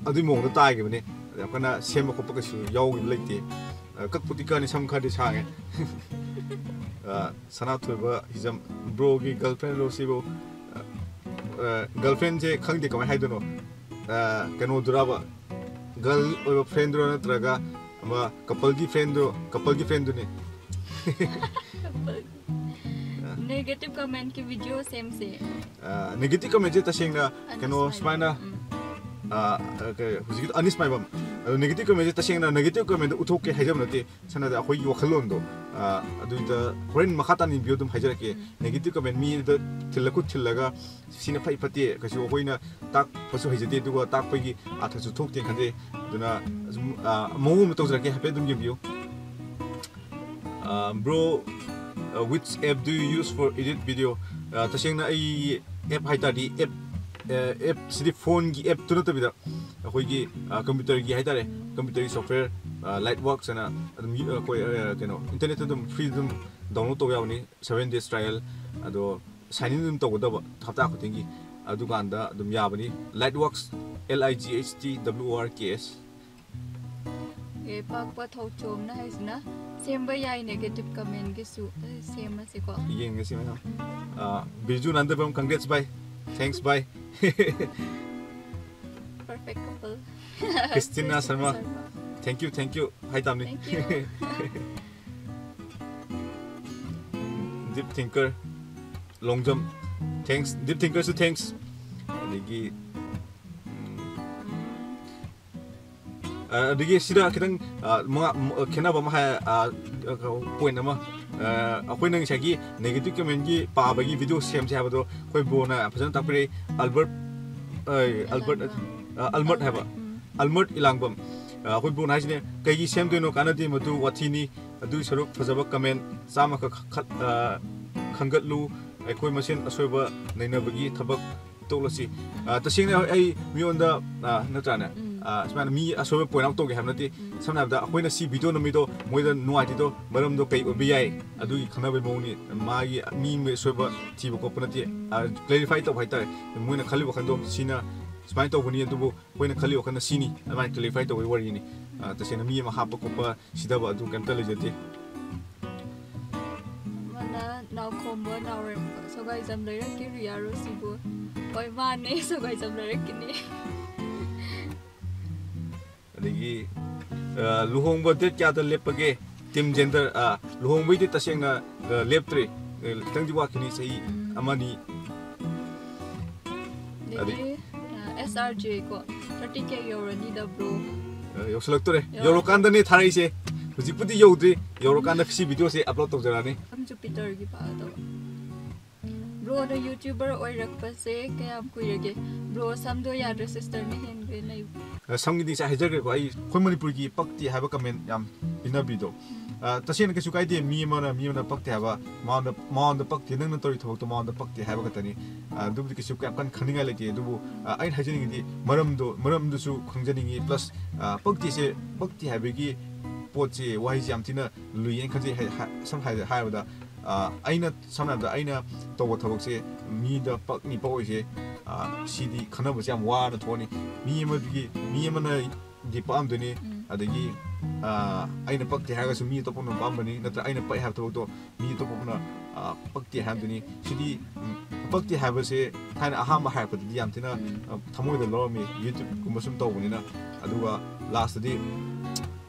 ꯑꯗꯨꯒꯤ ꯃꯑꯣꯡꯗ ꯇꯥꯏꯈꯤꯕꯅꯤ꯫ ꯑꯗ ꯌꯥꯝ ꯀꯟꯅ ꯁꯦꯝꯕ ꯈꯣꯠꯄ ꯀꯩꯁꯨ ꯌꯥꯎꯈꯤꯕ ꯂꯩꯇꯦ꯫ ꯑ, ꯀꯛꯄꯨꯗꯤ ꯀꯛꯑꯅꯤ, ꯁꯝ ꯈꯔꯗꯤ ꯁꯥꯡꯉꯦ꯫ ꯑ, ꯁꯅꯥꯊꯣꯏꯕ ꯍꯤꯖꯝ, ꯕ꯭ꯔꯣꯒꯤ ꯒꯔꯜꯐ꯭ꯔꯦꯟꯂꯣ ꯁꯤꯕꯨ? ꯑ, ꯑ, ꯒꯔꯜꯐ꯭ꯔꯦꯟꯁꯦ ꯈꯪꯗꯦ ꯀꯃꯥꯏꯅ ꯍꯥꯏꯗꯣꯏꯅꯣ꯫ ꯑ, ꯀꯩꯅꯣꯗꯨꯔꯕ? ꯒꯔꯜ ꯑꯣꯏꯕ ꯐ꯭ꯔꯦꯟꯗꯨꯔꯣ ꯅꯠꯇ꯭ꯔꯒ ꯑꯃ ꯀꯄꯜꯒꯤ ꯐ꯭ꯔꯦꯟꯗꯨ, ꯀꯄꯜꯒꯤ ꯐ꯭ꯔꯦꯟꯗꯨꯅꯤ? Negative ꯀꯃꯦꯟꯠꯀꯤ video ꯁꯦꯝꯁꯦ꯫ ꯑ, ꯅꯦꯒꯦꯇꯤꯚ ꯀꯃꯦꯟꯠꯁꯦ ꯇꯁꯦꯡꯅ ꯑꯅꯤꯁ ꯀꯩꯅꯣ ꯃꯥꯏꯕꯝ꯫ ꯁꯨꯃꯥꯏꯅ, ꯎꯝ꯫ ꯑ, ꯑ, ꯀꯩ, ꯍꯧꯖꯤꯛꯀꯤ ꯑꯅꯤꯁ ꯃꯥꯏꯕꯝ꯫ ꯑꯗꯣ ꯅꯦꯒꯦꯇꯤꯚ ꯀꯃꯦꯟꯠꯁꯦ ꯇꯁꯦꯡꯅ ꯅꯦꯒꯦꯇꯤꯚ ꯀꯃꯦꯟꯠꯇꯣ ꯎꯠꯊꯣꯛꯀꯦ ꯍꯥꯏꯖꯕ ꯅꯠꯇꯦ꯫ ꯁꯝꯅ ꯍꯥꯏꯔꯕꯗ ꯑꯩꯈꯣꯏꯒꯤ ꯋꯥꯈꯜꯂꯣꯟꯗꯣ, ꯑ, ꯑꯗꯨꯗ ꯍꯣꯔꯦꯟ ꯃꯈꯥ ꯇꯥꯅ ꯚꯤꯗꯤꯑꯣ ꯑꯗꯨꯝ ꯍꯥꯏꯖꯔꯛꯀꯦ꯫ ꯎꯝ꯫ ꯅꯦꯒꯦꯇꯤꯚ ꯀꯃꯦꯟꯠ ꯃꯤꯗ ꯊꯤꯜꯂ ꯈꯨꯠ ꯊꯤꯜꯂꯒ ꯁꯤꯅ ꯐꯩ ꯐꯠꯇꯦ ꯀꯩꯁꯨ ꯑꯩꯈꯣꯏꯅ ꯇꯥꯛꯄꯁꯨ ꯍꯩꯖꯗꯦ, ꯑꯗꯨꯒ ꯇꯥꯛꯄꯒꯤ ꯑꯥꯔꯊꯁꯨ ꯊꯣꯛꯇꯦ ꯈꯟꯖꯩ꯫ ꯑꯗꯨꯅ ꯁꯨꯝ, ꯑ, ꯃꯑꯣꯡ ꯑꯃ ꯇꯧꯖꯔꯛꯀꯦ, ꯍꯥꯏꯐꯦꯠ ꯑꯗꯨꯝ ꯌꯦꯡꯕꯤꯌꯨ꯫ Bro, uh, which app do you use for edit video? Uh, ꯇꯁꯦꯡꯅ ꯑꯩ app ꯍꯥꯏ ꯇꯥꯔꯗꯤ app, uh, app ꯁꯤꯗꯤ phoneꯒꯤ appꯇꯨ ꯅꯠꯇꯕꯤꯗ ꯑꯩꯈꯣꯏꯒꯤ computerꯒꯤ ꯍꯥꯏ ꯇꯥꯔꯦ, computerꯒꯤ software, Lightworks ꯍꯥꯏꯅ ꯑꯗꯨꯝ ꯑꯩꯈꯣꯏ ꯀꯩꯅꯣ internetꯇ ꯑꯗꯨꯝ free ꯑꯗꯨꯝ download ꯇꯧꯕ ꯌꯥꯕꯅꯤ, seven days trial꯫ ꯑꯗꯣ sign in ꯑꯗꯨꯝ ꯇꯧꯒꯗꯕ ꯍꯞꯇꯥ ꯈꯨꯗꯤꯡꯒꯤ, ꯑꯗꯨꯀꯥꯟꯗ ꯑꯗꯨꯝ ꯌꯥꯕꯅꯤ꯫ Lightworks, L I G H T W O R K S꯫ ꯑꯦ, ꯄꯥꯛꯄ ꯊꯧꯆꯣꯝꯅ ꯍꯥꯏꯁꯤꯅ ꯁꯦꯝꯕ ꯌꯥꯏ negative commentꯒꯤꯁꯨ, ꯑꯦ, ꯁꯦꯝꯃꯁꯤꯀꯣ꯫ ꯌꯦꯡꯉꯁꯤ ꯃꯌꯥꯝ꯫ Birju ꯅꯟꯗꯕꯝ, congrats bhai, thanks bhai꯫ Perfect couple꯫ Christina Sharma, thank you, thank you ꯍꯥꯏ ꯇꯥꯕꯅꯤ꯫ Thank you꯫ Deep thinker, long jump, thanks, deep thinkerꯁꯨ thanks꯫ ꯑꯗꯒꯤ ꯑꯗꯒꯤ ꯁꯤꯗ ꯈꯤꯇꯪ ꯈꯦꯠꯅꯕ ꯑꯃ ꯍꯥꯏ, point ꯑꯃ, ꯑꯩꯈꯣꯏꯅ ꯉꯁꯥꯏꯒꯤ negative commentꯀꯤ ꯄꯥꯕꯒꯤ video ꯁꯦꯝꯁꯦ ꯍꯥꯏꯕꯗꯣ ꯑꯩꯈꯣꯏ broꯅ ꯌꯥꯝ ꯐꯖꯅ ꯇꯥꯛꯄꯤꯔꯛꯏ꯫ Albert, Albert, Almert ꯍꯥꯏꯕ, Almert ꯏꯂꯥꯡꯕꯝ꯫ ꯑꯩꯈꯣꯏ broꯅ ꯍꯥꯏꯁꯤꯅꯦ, "ꯀꯩꯒꯤ ꯁꯦꯝꯗꯣꯏꯅꯣ? ꯀꯥꯟꯅꯗꯦ ꯃꯗꯨ, ꯋꯥꯊꯤꯅꯤ꯫ ꯑꯗꯨꯒꯤ ꯁꯔꯨꯛ ꯐꯖꯕ comment ꯆꯥꯝꯃꯈꯛ ꯈꯟꯒꯠꯂꯨ꯫ ꯑꯩꯈꯣꯏ ꯃꯁꯦꯟ ꯑꯁꯣꯏꯕ ꯅꯩꯅꯕꯒꯤ ꯊꯕꯛ ꯇꯣꯛꯂꯁꯤ꯫" ꯇꯁꯦꯡꯅ ꯑꯩ ꯃꯤꯉꯣꯟꯗ, ꯅꯠꯇ꯭ꯔꯥꯅꯦ, ꯁꯨꯃꯥꯏꯅ ꯃꯤ ꯑꯁꯣꯏꯕ point out ꯇꯧꯒꯦ ꯍꯥꯏꯕ ꯅꯠꯇꯦ꯫ ꯁꯝꯅ ꯍꯥꯏꯔꯕꯗ ꯑꯩꯈꯣꯏꯅ ꯁꯤ video ꯅꯝꯃꯤꯗꯣ ꯃꯣꯏꯗ ꯅꯨꯡꯉꯥꯏꯇ꯭ꯔꯤꯗꯣ ꯃꯔꯝꯗꯣ ꯀꯩ ꯑꯣꯏꯕ ꯌꯥꯏ, ꯑꯗꯨꯒꯤ ꯈꯪꯅꯕꯒꯤ ꯃꯑꯣꯡꯅꯤ꯫ ꯃꯥꯒꯤ ꯃꯤ ꯑꯃꯒꯤ ꯑꯁꯣꯏꯕ ꯊꯤꯕ ꯈꯣꯠꯄ ꯅꯠꯇꯦ꯫ Clarify ꯇꯧꯕ ꯍꯥꯏꯇꯥꯔꯦ꯫ ꯃꯣꯏꯅ ꯈꯜꯂꯤ ꯋꯥꯈꯜꯗꯣ ꯁꯤꯅ ꯁꯨꯃꯥꯏꯅ ꯇꯧꯕꯅꯤ, ꯑꯗꯨꯕꯨ ꯑꯩꯈꯣꯏꯅ ꯈꯜꯂꯤ ꯋꯥꯈꯜꯅ ꯁꯤꯅꯤ꯫ ꯑꯗꯨꯃꯥꯏꯅ clarify ꯇꯧꯕꯒꯤ ꯋꯥꯔꯤꯅꯤ꯫ ꯇꯁꯦꯡꯅ ꯃꯤ ꯑꯃ ꯍꯥꯞꯄ ꯈꯣꯠꯄ ꯁꯤꯗꯕ ꯑꯗꯨ ꯀꯩꯝꯇ ꯂꯩꯖꯗꯦ꯫ ꯑꯃꯅ ꯅꯥꯎꯈꯣꯝꯕ ꯅꯥꯎꯔꯦꯝꯕ, ꯁꯣꯒꯥꯏꯖꯝ ꯂꯩꯔꯛꯀꯤ ꯔꯤꯌꯥꯔꯣ ꯁꯤꯕꯨ? ꯍꯣꯏ, ꯃꯥꯅꯦ, ꯁꯣꯒꯥꯏꯖꯝ ꯂꯩꯔꯛꯀꯤꯅꯦ꯫ ꯑꯗꯒꯤ ꯂꯨꯍꯣꯡꯕ date ꯀꯌꯥꯗ ꯂꯦꯞꯄꯒꯦ? Team gender, ꯂꯨꯍꯣꯡꯕꯩꯗꯤ ꯇꯁꯦꯡꯅ ꯂꯦꯞꯇ꯭ꯔꯤ꯫ ꯈꯤꯇꯪꯗꯤ ꯋꯥꯠꯈꯤꯅꯤ, ꯆꯍꯤ ꯑꯃꯅꯤ꯫ ꯑꯗꯒꯤ, ꯑꯗꯒꯤ, S R J ꯀꯣ, thirty K ꯌꯧꯔꯅꯤꯗ, bro꯫ ꯌꯧꯁꯜꯂꯛꯇꯣꯔꯦ꯫ ꯌꯧꯔꯛꯀꯥꯟꯗꯅꯦ ꯊꯥꯔꯛꯏꯁꯦ꯫ ꯍꯧꯖꯤꯛꯄꯨꯗꯤ ꯌꯧꯗ꯭ꯔꯤ, ꯌꯧꯔꯀꯥꯟꯗ ꯁꯤ videoꯁꯦ upload ꯇꯧꯖꯔꯛꯑꯅꯤ꯫ ꯕ꯭ꯔꯣꯅ YouTuber ꯑꯣꯏꯔꯛꯄꯁꯦ ꯀꯌꯥꯝ ꯀꯨꯏꯔꯒꯦ? ꯕ꯭ꯔꯣ, ꯁꯝꯗꯣ ꯌꯥꯗ꯭ꯔꯦ, sisterꯅ ꯍꯦꯟꯈ꯭ꯔꯦ ꯅꯩꯕ꯫ ꯁꯝꯒꯤꯗꯤ ꯉꯁꯥꯏ ꯍꯥꯏꯖꯈ꯭ꯔꯦꯀꯣ, ꯑꯩ, "ꯑꯩꯈꯣꯏ ꯃꯅꯤꯄꯨꯔꯒꯤ ꯄꯛꯇꯦ" ꯍꯥꯏꯕ comment ꯌꯥꯝ ꯄꯤꯅꯕꯤꯗꯣ꯫ ꯑ, ꯇꯁꯦꯡꯅ ꯀꯩꯁꯨ ꯀꯥꯏꯗꯦ꯫ ꯃꯤ ꯑꯃꯅ ꯃꯤ ꯑꯃꯅ ꯄꯛꯇꯦ ꯍꯥꯏꯕ, ꯃꯉꯣꯟꯗ ꯃꯉꯣꯟꯗ ꯄꯛꯇꯦ, ꯅꯪꯅ ꯇꯧꯔꯤ ꯊꯕꯛꯇꯣ ꯃꯉꯣꯟꯗ ꯄꯛꯇꯦ ꯍꯥꯏꯕ ꯈꯛꯇꯅꯤ꯫ ꯑ, ꯑꯗꯨꯕꯨꯗꯤ ꯀꯩꯁꯨ ꯌꯥꯝ ꯀꯟꯅ ꯈꯟꯅꯤꯡꯉꯥꯏ ꯂꯩꯇꯦ꯫ ꯑꯗꯨꯕꯨ, ꯑ, ꯑꯩꯅ ꯍꯥꯏꯖꯅꯤꯡꯉꯤꯗꯤ ꯃꯔꯝꯗꯣ, ꯃꯔꯝꯗꯨꯁꯨ ꯈꯪꯖꯅꯤꯡꯉꯤ꯫ Plus, ꯑ, ꯄꯛꯇꯦꯁꯦ, ꯄꯛꯇꯦ ꯍꯥꯏꯕꯒꯤ ꯄꯣꯠꯁꯦ, ꯋꯥꯍꯩꯁꯦ ꯌꯥꯝ ꯊꯤꯅ ꯂꯨꯏꯌꯦꯅ ꯈꯟꯖꯩ꯫ ꯍꯥꯏ-, ꯍꯥꯏ-, ꯁꯝꯅ ꯍꯥꯏ-, ꯍꯥꯏꯔꯕꯗ, ꯑ, ꯑꯩꯅ, ꯁꯝꯅ ꯍꯥꯏꯔꯕꯗ, ꯑꯩꯅ ꯇꯧꯕ ꯊꯕꯛꯁꯦ ꯃꯤꯗ ꯄꯛꯅꯤ ꯄꯛꯑꯣꯏꯁꯦ, ꯑ, ꯁꯤꯗꯤ ꯈꯟꯅꯕꯁꯦ ꯌꯥꯝ ꯋꯥꯅ ꯊꯣꯛꯑꯅꯤ꯫ ꯃꯤ ꯑꯃꯒꯤ, ꯃꯤ ꯑꯃꯅ ꯗꯤ ꯄꯛꯑꯝꯗꯣꯏꯅꯤ꯫ ꯎꯝ꯫ ꯑꯗꯒꯤ, ꯑ, ꯑꯩꯅ ꯄꯛꯇꯦ ꯍꯥꯏꯔꯒꯁꯨ ꯃꯤ ꯑꯇꯣꯞꯄꯅ ꯄꯥꯝꯕꯅꯤ, ꯅꯠꯇ꯭ꯔꯒ ꯑꯩꯅ ꯄꯛꯑꯦ ꯍꯥꯏꯕ ꯊꯕꯛꯇꯣ ꯃꯤ ꯑꯇꯣꯞꯄꯅ, ꯑ, ꯄꯛꯇꯦ ꯍꯥꯏꯔꯝꯗꯣꯏꯅꯤ꯫ ꯁꯤꯗꯤ, ꯎꯝ, ꯄꯛꯇꯦ ꯍꯥꯏꯕꯁꯦ ꯊꯥꯏꯅ ꯑꯍꯥꯟꯕ ꯍꯥꯏꯔꯛꯄꯗꯗꯤ ꯌꯥꯝ ꯊꯤꯅ, ꯎꯝ꯫ ꯑ, ꯊꯃꯣꯏꯗ ꯂꯧꯔꯝꯃꯤ꯫ YouTube ꯀꯨꯝꯕ ꯁꯨꯝ ꯇꯧꯕꯅꯤꯅ꯫ ꯑꯗꯨꯒ last ꯇꯗꯤ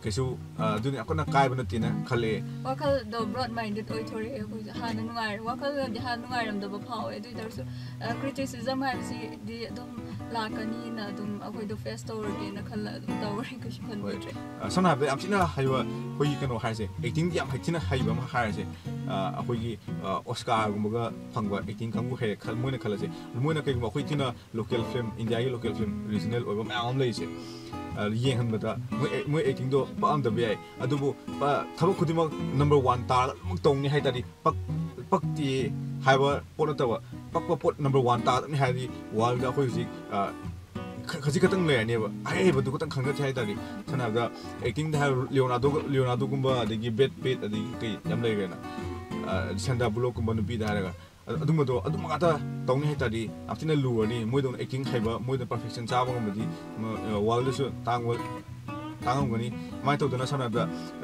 ꯀꯩꯁꯨ, ꯑ, ꯑꯗꯨꯅ ꯌꯥꯝ ꯀꯟꯅ ꯀꯥꯏꯕ ꯅꯠꯇꯦꯅ ꯈꯜꯂꯛꯑꯦ꯫ ꯋꯥꯈꯜꯗꯣ broad minded ꯑꯣꯏꯊꯣꯔꯛꯑꯦ ꯑꯩꯈꯣꯏꯁꯦ꯫ ꯍꯥꯟꯅ ꯅꯨꯡꯉꯥꯏꯔ-, ꯋꯥꯈꯜꯗꯗꯤ ꯍꯥꯟꯅ ꯅꯨꯡꯉꯥꯏꯔꯝꯗꯕ ꯐꯥꯎꯋꯦ꯫ ꯑꯗꯨ ꯑꯣꯏ ꯇꯥꯔꯁꯨ, ꯑ, criticism ꯍꯥꯏꯕꯁꯤꯗꯤ ꯑꯗꯨꯝ ꯂꯥꯛꯀꯅꯤꯅ ꯑꯗꯨꯝ ꯑꯩꯈꯣꯏꯗꯣ face ꯇꯧꯔꯒꯦꯅ ꯈꯜꯂ ꯑꯗꯨꯝ ꯇꯧꯔꯦ, ꯀꯩꯁꯨ ꯍꯣꯏ꯫ ꯈꯟꯕꯤꯗ꯭ꯔꯦ꯫ ꯑ, ꯁꯝꯅ ꯍꯥꯏꯔꯕꯗ ꯌꯥꯝ ꯊꯤꯅ ꯍꯩꯕ ꯑꯩꯈꯣꯏꯒꯤ ꯀꯩꯅꯣ ꯍꯥꯏꯔꯁꯦ, acting ꯗꯤ ꯌꯥꯝ ꯍꯩ-, ꯊꯤꯅ ꯍꯩꯕ ꯑꯃ ꯍꯥꯏꯔꯁꯦ, ꯑ, ꯑꯩꯈꯣꯏꯒꯤ, ꯑ, Oscar ꯒꯨꯝꯕꯒ ꯐꯪꯕ acting ꯀꯥꯡꯕꯨ ꯍꯩ ꯈꯜ-, ꯃꯣꯏꯅ ꯈꯜꯂꯁꯦ꯫ ꯃꯣꯏꯅ ꯀꯩꯒꯨꯝꯕ ꯑꯩꯈꯣꯏ ꯊꯤꯅ local film, India ꯒꯤ local film, regional ꯑꯣꯏꯕ ꯃꯌꯥꯝ ꯑꯃ ꯂꯩꯔꯤꯁꯦ, ꯑ, ꯌꯦꯡꯍꯟꯕꯗ ꯃꯣꯏ, ꯃꯣꯏ acting ꯗꯣ ꯄꯛꯑꯝꯗꯕ ꯌꯥꯏ꯫ ꯑꯗꯨꯕꯨ, ꯑ, ꯊꯕꯛ ꯈꯨꯗꯤꯡꯃꯛ number one ꯇꯥꯔꯒ ꯂꯣꯏꯅꯃꯛ ꯇꯧꯅꯤ ꯍꯥꯏ ꯇꯥꯔꯗꯤ, ꯄꯛ-, ꯄꯛꯇꯦ ꯍꯥꯏꯕ ꯄꯣꯠ ꯅꯠꯇꯕ, ꯄꯛꯄ ꯄꯣꯠ number one ꯇꯥꯒꯗꯕꯅꯤ ꯍꯥꯏꯔꯗꯤ, world ꯗ ꯑꯩꯈꯣꯏ ꯍꯧꯖꯤꯛ, ꯑ, ꯈ-, ꯈꯖꯤꯛ ꯈꯛꯇꯪ ꯂꯩꯔꯅꯦꯕ꯫ ꯑꯍꯩ ꯍꯩꯕꯗꯨ ꯈꯛꯇꯪ ꯈꯟꯒꯠꯁꯦ ꯍꯥꯏ ꯇꯥꯔꯗꯤ, ꯁꯝꯅ ꯍꯥꯏꯔꯕꯗ, acting ꯗ ꯍꯥꯏꯔꯣ, Leonardo, Leonardo ꯒꯨꯝꯕ, ꯑꯗꯒꯤ Brad Pitt, ꯑꯗꯒꯤ ꯀꯩ ꯌꯥꯝ ꯂꯩꯈ꯭ꯔꯦꯅ, ꯑ, Sandra Bullock ꯀꯨꯝꯕ ꯅꯨꯄꯤꯗ ꯍꯥꯏꯔꯒ, ꯑ-, ꯑꯗꯨꯝꯕꯗꯣ, ꯑꯗꯨꯝ ꯉꯥꯛꯇ ꯇꯧꯅꯤ ꯍꯥꯏ ꯇꯥꯔꯗꯤ ꯌꯥꯝ ꯊꯤꯅ ꯂꯨꯔꯅꯤ꯫ ꯃꯣꯏꯗꯧꯅ acting ꯍꯩꯕ, ꯃꯣꯏꯗꯧꯅ perfection ꯆꯥꯕ ꯉꯝꯕꯗꯤ, ꯃ-, ꯑ, world ꯗꯁꯨ ꯇꯥꯡꯕ, ꯇꯥꯡꯉꯝꯒꯅꯤ꯫ ꯑꯗꯨꯃꯥꯏꯅ ꯇꯧꯗꯅ, ꯁꯝꯅ ꯍꯥꯏꯔꯕꯗ,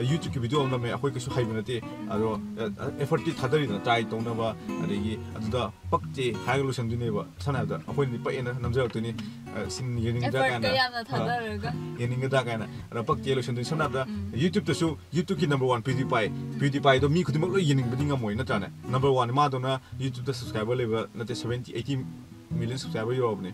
YouTube ꯀꯤ video ꯑꯃ ꯅꯝꯃꯦ, ꯑꯩꯈꯣꯏ ꯀꯩꯁꯨ ꯍꯩꯕ ꯅꯠꯇꯦ, ꯑꯗꯣ, ꯑ, effort ꯇꯤ ꯊꯥꯗꯔꯤꯗꯅ, try ꯇꯧꯅꯕ, ꯑꯗꯒꯤ ꯑꯗꯨꯗ ꯄꯛꯇꯦ ꯍꯥꯏꯔꯒ ꯂꯣꯏꯁꯟꯗꯣꯏꯅꯦꯕ꯫ ꯁꯝꯅ ꯍꯥꯏꯔꯕꯗ, ꯑꯩꯈꯣꯏꯅꯗꯤ ꯄꯛꯑꯦꯅ ꯅꯝꯖꯔꯛꯇꯣꯏꯅꯤ, ꯑ, ꯁꯤ ꯌꯦꯡꯅꯤꯡꯉꯤꯗ effort ꯀꯥꯏꯅ, ꯀ ꯌꯥꯝꯅ ꯑ, ꯊꯥꯗꯔꯒ꯫ ꯌꯦꯡꯅꯤꯡꯉꯤꯗ ꯀꯥꯏꯅ, ꯑꯗꯣ ꯄꯛꯇꯦ ꯂꯣꯏꯁꯟꯗꯣꯏꯅꯤ꯫ ꯁꯝꯅ ꯍꯥꯏꯔꯕꯗ, ꯎꯝ꯫ YouTube ꯇꯁꯨ, YouTube ꯀꯤ number one PewDiePie, PewDiePie ꯗꯣ ꯃꯤ ꯈꯨꯗꯤꯡꯃꯛ ꯂꯣꯏ ꯌꯦꯡꯅꯤꯡꯕꯗꯤ ꯉꯝꯃꯣꯏ, ꯅꯠꯇ꯭ꯔꯥꯅꯦ? Number one ꯅꯤ, ꯃꯥꯗꯧꯅ YouTube ꯇ subscriber ꯂꯩꯕ ꯅꯠꯇꯦ, seventy, eighty million subscriber ꯌꯧꯔꯕꯅꯤ꯫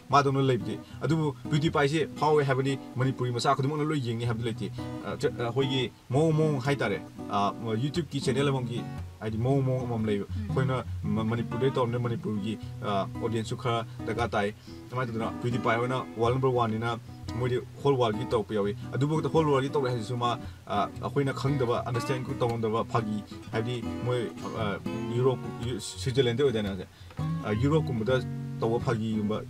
ꯃꯥꯗꯧꯅ ꯂꯩꯕꯗꯤ꯫ ꯑꯗꯨꯕꯨ PewDiePie ꯁꯦ ꯐꯥꯎꯋꯦ ꯍꯥꯏꯕꯗꯤ ꯃꯅꯤꯄꯨꯔꯤ ꯃꯆꯥ ꯈꯨꯗꯤꯡꯃꯛꯅ ꯂꯣꯏ ꯌꯦꯡꯅꯤ ꯍꯥꯏꯕꯗꯤ ꯂꯩꯇꯦ꯫ ꯑ, ꯆ-, ꯑ, ꯑꯩꯈꯣꯏꯒꯤ ꯃꯑꯣꯡ ꯃꯑꯣꯡ ꯍꯥꯏꯇꯥꯔꯦ꯫ ꯑ, YouTube ꯀꯤ channel ꯑꯃꯒꯤ, ꯍꯥꯏꯗꯤ ꯃꯑꯣꯡ ꯃꯑꯣꯡ ꯑꯃꯃꯝ ꯂꯩꯕ꯫ ꯎꯝ꯫ ꯑꯩꯈꯣꯏꯅ ꯃ-, ꯃꯅꯤꯄꯨꯔꯗꯩ ꯇꯧꯔꯕꯅꯤꯅ ꯃꯅꯤꯄꯨꯔꯒꯤ, ꯑ, audience ꯁꯨ ꯈꯔ ꯗꯔꯀꯥꯔ ꯇꯥꯏ꯫ ꯑꯗꯨꯃꯥꯏꯅ ꯇꯧꯗꯅ PewDiePie ꯍꯣꯏꯅ world number one ꯅꯤꯅ, ꯃꯣꯏꯗꯤ whole worldꯒꯤ ꯇꯧꯔꯛꯄ ꯌꯥꯎꯏ꯫ ꯑꯗꯨꯐꯥꯎꯗ whole worldꯒꯤ ꯇꯧꯔꯛꯑꯦ ꯍꯥꯏꯁꯤꯁꯨ ꯃꯥ, ꯑ, ꯑꯩꯈꯣꯏꯅ ꯈꯪꯗꯕ, understand ꯇꯧꯔꯝꯗꯕ ꯐꯥꯒꯤ, ꯍꯥꯏꯕꯗꯤ ꯃꯣꯏ, ꯑ, ꯌꯨꯔꯣꯞ, ꯌꯨ-, ꯁ꯭ꯋꯤꯖꯔꯂꯦꯟꯗ ꯑꯣꯏꯗꯣꯏꯅꯦ ꯍꯧꯖꯤꯛ꯫ ꯑ, ꯌꯨꯔꯣꯞꯀꯨꯝꯕꯗ ꯇꯧꯕ ꯐꯥꯒꯤꯒꯨꯝꯕ,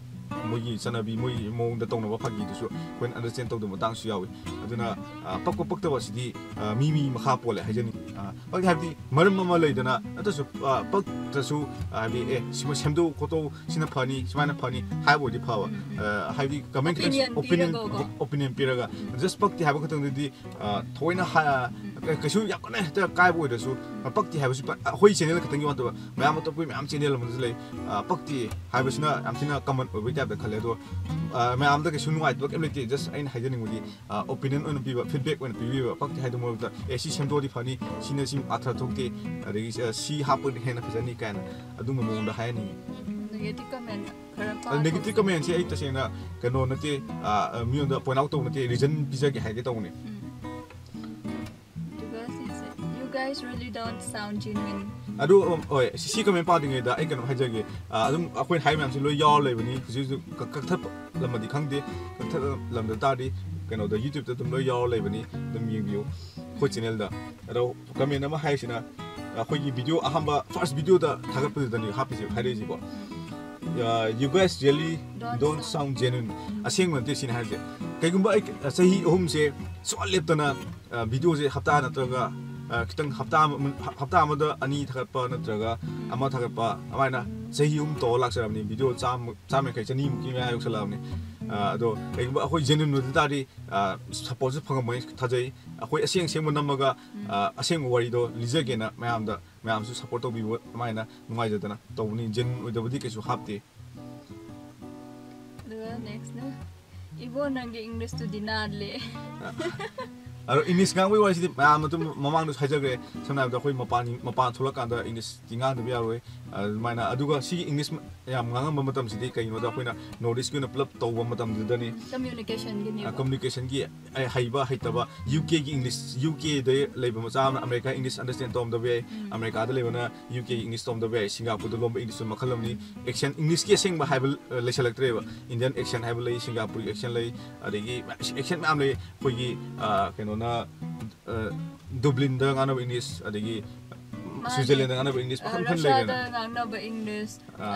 ꯃꯣꯏꯒꯤ ꯆꯠꯅꯕꯤ, ꯃꯣꯏꯒꯤ ꯃꯑꯣꯡꯗ ꯇꯧꯅꯕ ꯐꯥꯒꯤꯗꯨꯁꯨ ꯑꯩꯈꯣꯏꯅ understand ꯇꯧꯗꯕ ꯃꯇꯥꯡꯁꯨ ꯌꯥꯎꯏ꯫ ꯑꯗꯨꯅ, ꯑ, ꯄꯛꯄ ꯄꯛꯇꯕ ꯑꯁꯤꯗꯤ, ꯑ, ꯃꯤ ꯃꯤ ꯃꯈꯥ ꯄꯣꯜꯂꯦ ꯍꯥꯏꯖꯅꯤꯡꯉꯤ꯫ ꯑ, ꯄꯛꯇꯦ ꯍꯥꯏꯕꯗꯤ ꯃꯔꯝ ꯑꯃ ꯂꯩꯗꯅ ꯅꯠꯇ꯭ꯔꯁꯨ, ꯑ, ꯄꯛꯇ꯭ꯔꯁꯨ, ꯑ, ꯍꯥꯏꯕꯗꯤ, "ꯑꯦ, ꯁꯤꯃ ꯁꯦꯝꯗꯣꯛꯎ ꯈꯣꯠꯇꯣꯛꯎ, ꯁꯤꯅ ꯐꯅꯤ, ꯁꯨꯃꯥꯏꯅ ꯐꯅꯤ" ꯍꯥꯏꯕ ꯑꯣꯏꯗꯤ ꯐꯕ꯫ ꯎꯝ, ꯎꯝ꯫ ꯑ, ꯍꯥꯏꯕꯗꯤ comment ꯈꯤꯇꯪ Opinion opinion, ꯄꯤꯔꯒꯀꯣ꯫ Opinion ꯄꯤꯔꯒ, ꯎꯝ꯫ Just ꯄꯛꯇꯦ ꯍꯥꯏꯕ ꯈꯛꯇꯪꯗꯨꯗꯤ, ꯑ, ꯊꯑꯣꯏꯅ ꯍꯥ-, ꯎꯝ꯫ ꯀ-, ꯀꯩꯁꯨ ꯌꯥꯝ ꯀꯟꯅ ꯍꯦꯛꯇ ꯀꯥꯏꯕ ꯑꯣꯏꯗ꯭ꯔꯁꯨ, ꯎꯝ꯫ ꯄꯛꯇꯦ ꯍꯥꯏꯕꯁꯤ ꯄ-, ꯑꯩꯈꯣꯏ channel ꯈꯛꯇꯪꯒꯤ ꯋꯥ ꯅꯠꯇꯕ, ꯃꯌꯥꯝ ꯑꯇꯣꯞꯄ ꯃꯌꯥꯝ channel ꯑꯃꯗꯁꯨ ꯂꯩ꯫ ꯑ, ꯄꯛꯇꯦ ꯍꯥꯏꯕꯁꯤꯅ ꯌꯥꯝ ꯊꯤꯅ common ꯑꯣꯏꯕꯒꯤ typeꯇ ꯈꯜꯂꯦ꯫ ꯑꯗꯣ, ꯑ, ꯃꯌꯥꯝꯗ ꯀꯩꯁꯨ ꯅꯨꯡꯉꯥꯏꯇꯕ ꯀꯩꯝ ꯂꯩꯇꯦ꯫ Just ꯑꯩꯅ ꯍꯥꯏꯖꯅꯤꯡꯕꯗꯤ, ꯑ, opinion ꯑꯣꯏꯅ ꯄꯤꯕ, feedback ꯑꯣꯏꯅ ꯄꯤꯕꯤꯕ, ꯄꯛꯇꯦ ꯍꯥꯏꯗꯨ ꯃꯔꯛꯇ, "ꯑꯦ, ꯁꯤ ꯁꯦꯝꯗꯣꯛꯑꯗꯤ ꯐꯅꯤ, ꯁꯤꯅ ꯁꯤ ꯑꯥꯔꯊ ꯊꯣꯛꯇꯦ, ꯑꯗꯒꯤ, ꯑ, ꯁꯤ ꯍꯥꯞꯄꯗꯤ ꯍꯦꯟꯅ ꯐꯖꯅꯤ" ꯀꯥꯏꯅ ꯑꯗꯨꯝꯕ ꯃꯑꯣꯡꯗ ꯍꯥꯏꯍꯟꯅꯤꯡꯉꯤ꯫ Negative comment ꯈꯔ ꯑꯗꯣ negative ꯄꯥꯊꯣꯛꯁꯦ꯫ Commentꯁꯦ ꯑꯩ ꯇꯁꯦꯡꯅ ꯀꯩꯅꯣ ꯅꯠꯇꯦ, ꯑ, ꯑ, ꯃꯤꯉꯣꯟꯗ point out ꯇꯧꯕ ꯅꯠꯇꯦ, reason ꯄꯤꯖꯒꯦ ꯍꯥꯏꯒꯦ ꯇꯧꯕꯅꯦ꯫ ꯎꯝ꯫ ꯑꯗꯨꯒ ꯁꯤꯁꯦ, "You guys really don't sound genuine." ꯑꯗꯨ, ꯎꯝ, ꯍꯣꯏ, ꯁꯤ, ꯁꯤ comment ꯄꯥꯗ꯭ꯔꯤꯉꯩꯗ ꯑꯩ ꯀꯩꯅꯣꯝ ꯍꯥꯏꯖꯒꯦ꯫ ꯑ, ꯑꯗꯨꯝ ꯑꯩꯈꯣꯏꯅ ꯍꯥꯏ ꯃꯌꯥꯝꯁꯤ ꯂꯣꯏ ꯌꯥꯎꯔ ꯂꯩꯕꯅꯤ꯫ ꯍꯧꯖꯤꯛ ꯍꯧꯖꯤꯛ ꯀꯛ-, ꯀꯛꯊꯠꯂꯝꯃꯗꯤ ꯈꯪꯗꯦ, ꯀꯛꯊꯠꯂꯝꯗ ꯇꯥꯔꯗꯤ ꯀꯩꯅꯣꯗ YouTubeꯇ ꯑꯗꯨꯝ ꯂꯣꯏ ꯌꯥꯎꯔ ꯂꯩꯕꯅꯤ, ꯑꯗꯨꯝ ꯌꯦꯡꯕꯤꯌꯨ ꯑꯩꯈꯣꯏ channelꯗ꯫ ꯑꯗꯣ comment ꯑꯃ ꯍꯥꯏꯔꯤꯁꯤꯅ, ꯑꯩꯈꯣꯏꯒꯤ video ꯑꯍꯥꯟꯕ first videoꯗ ꯊꯥꯒꯠꯄꯗꯨꯗꯅꯤ ꯍꯥꯞꯄꯤꯁꯦ, ꯍꯥꯏꯔꯛꯏꯁꯤꯀꯣ꯫ ꯑ, "You guys really don't sound genuine." ꯑꯁꯦꯡꯕ ꯅꯠꯇꯦ ꯁꯤꯅ ꯍꯥꯏꯁꯦ꯫ ꯀꯩꯒꯨꯝꯕ ꯑꯩ ꯆꯍꯤ ꯑꯍꯨꯝꯁꯦ ꯁꯨꯡꯂꯦꯞ ꯂꯦꯞꯇꯅ, ꯑ, videoꯁꯦ ꯍꯞꯇꯥ ꯅꯠꯇ꯭ꯔꯒ, ꯑ, ꯈꯤꯇꯪ ꯍꯞꯇꯥ ꯑꯃ, ꯍꯞꯇꯥ ꯑꯃꯗ ꯑꯅꯤ ꯊꯥꯒꯠꯄ ꯅꯠꯇ꯭ꯔꯒ ꯑꯃ ꯊꯥꯒꯠꯄ, ꯑꯗꯨꯃꯥꯏꯅ ꯆꯍꯤ ꯑꯍꯨꯝ ꯇꯧꯔ ꯂꯥꯛꯆꯔꯕꯅꯤ꯫ Video ꯆꯥꯝꯃ, ꯆꯥꯝꯃ ꯌꯥꯡꯈꯩ, ꯆꯅꯤꯃꯨꯛꯀꯤ ꯃꯌꯥ ꯌꯧꯁꯜꯂꯛꯑꯕꯅꯤ꯫ ꯑ, ꯑꯗꯣ ꯀꯩꯒꯨꯝꯕ ꯑꯩꯈꯣꯏ genuine ꯑꯣꯏꯗ ꯇꯥꯔꯗꯤ, ꯑ, supportꯁꯨ ꯐꯪꯉꯝꯃꯣꯏ ꯊꯥꯖꯩ꯫ ꯑꯩꯈꯣꯏ ꯑꯁꯦꯡ ꯑꯁꯦꯡꯕ ꯅꯝꯃꯒ, ꯑ, ꯑꯁꯦꯡꯕ ꯋꯥꯔꯤꯗꯣ ꯂꯤꯖꯒꯦꯅ ꯃꯌꯥꯝꯗ, ꯃꯌꯥꯝꯁꯨ support ꯇꯧꯕꯤꯕ ꯑꯗꯨꯃꯥꯏꯅ ꯅꯨꯡꯉꯥꯏꯖꯗꯅ ꯇꯧꯕꯅꯤ꯫ Genuine ꯑꯣꯏꯗꯕꯗꯤ ꯀꯩꯁꯨ ꯍꯥꯞꯇꯦ꯫ ꯑꯗꯨꯒ nextꯅ, "ꯏꯕꯣ, ꯅꯪꯒꯤ Englishꯇꯨꯗꯤ ꯅꯥꯜꯂꯦ." ꯑ, ꯑꯗꯣ ꯏꯪꯂꯤꯁ ꯉꯥꯡꯕꯒꯤ ꯋꯥꯔꯤꯁꯤꯗꯤ ꯃꯌꯥꯝ ꯑꯗꯨꯝ ꯃꯃꯥꯡꯗꯁꯨ ꯍꯥꯏꯖꯈ꯭ꯔꯦ꯫ ꯁꯝꯅ ꯍꯥꯏꯔꯕꯗ ꯑꯩꯈꯣꯏ ꯃꯄꯥꯟ ꯃꯄꯥꯟ ꯊꯣꯛꯂꯛꯀꯥꯟꯗ ꯏꯪꯂꯤꯁꯇꯤ ꯉꯥꯡꯗꯕ ꯌꯥꯔꯣꯏ꯫ ꯑꯗꯨꯃꯥꯏꯅ ꯑꯗꯨꯒ ꯁꯤꯒꯤ ꯏꯪꯂꯤꯁ ꯌꯥꯝ ꯉꯥꯡꯉꯝꯕ ꯃꯇꯝꯁꯤꯗꯤ ꯀꯩꯒꯤꯅꯣꯗ ꯑꯩꯈꯣꯏꯅ ꯅꯣꯔꯠ ꯏꯁꯀꯤ ꯑꯣꯏꯅ ꯄꯨꯂꯞ ꯇꯧꯕ ꯃꯇꯝꯗꯨꯗꯅꯤ꯫ ꯀꯝꯃ꯭ꯌꯨꯅꯤꯀꯦꯁꯟꯒꯤꯅꯦꯕ꯫ ꯀꯝꯃ꯭ꯌꯨꯅꯤꯀꯦꯁꯟꯒꯤ ꯍꯩꯕ ꯍꯩꯇꯕ, ꯌꯨ ꯀꯦꯒꯤ ꯏꯪꯂꯤꯁ, ꯌꯨ ꯀꯦꯗ ꯂꯩꯕ ꯃꯆꯥ ꯑꯃꯅ ꯑꯃꯦꯔꯤꯀꯥ ꯏꯪꯂꯤꯁ ꯑꯟꯗꯔꯁꯇꯦꯟ ꯇꯧꯔꯝꯗꯕ ꯌꯥꯏ꯫ ꯑꯃꯦꯔꯤꯀꯥꯗ ꯂꯩꯕꯅ ꯌꯨ ꯀꯦꯒꯤ ꯏꯪꯂꯤꯁ ꯇꯧꯔꯝꯗꯕ ꯌꯥꯏ꯫ ꯁꯤꯡꯒꯥꯄꯨꯔꯗ ꯂꯣꯟꯕ ꯏꯪꯂꯤꯁꯁꯨ ꯃꯈꯜ ꯑꯃꯅꯤ꯫ ꯑꯦꯛꯁꯦꯟ, ꯏꯪꯂꯤꯁꯀꯤ ꯑꯁꯦꯡꯕ ꯍꯥꯏꯕ ꯂꯩꯁꯜꯂꯛꯇ꯭ꯔꯦꯕ꯫ ꯏꯟꯗꯤꯌꯥꯟ ꯑꯦꯛꯁꯦꯟ ꯍꯥꯏꯕ ꯂꯩ, ꯁꯤꯡꯒꯥꯄꯨꯔꯒꯤ ꯑꯦꯛꯁꯦꯟ ꯂꯩ, ꯑꯗꯒꯤ ꯑꯦꯛꯁꯦꯟ ꯃꯌꯥꯝ ꯂꯩ꯫ ꯑꯩꯈꯣꯏꯒꯤ ꯀꯩꯅꯣꯅ ꯗꯨꯕ꯭ꯂꯤꯟꯗ ꯉꯥꯡꯅꯕ ꯏꯪꯂꯤꯁ, ꯑꯗꯒꯤ ꯁ꯭ꯋꯤꯖꯔꯂꯦꯟꯗ ꯉꯥꯡꯅꯕ ꯏꯪꯂꯤꯁ ꯃꯈꯜ ꯃꯈꯜ ꯂꯩꯗꯅ꯫ ꯉꯥꯡꯅꯕ ꯏꯪꯂꯤꯁ꯫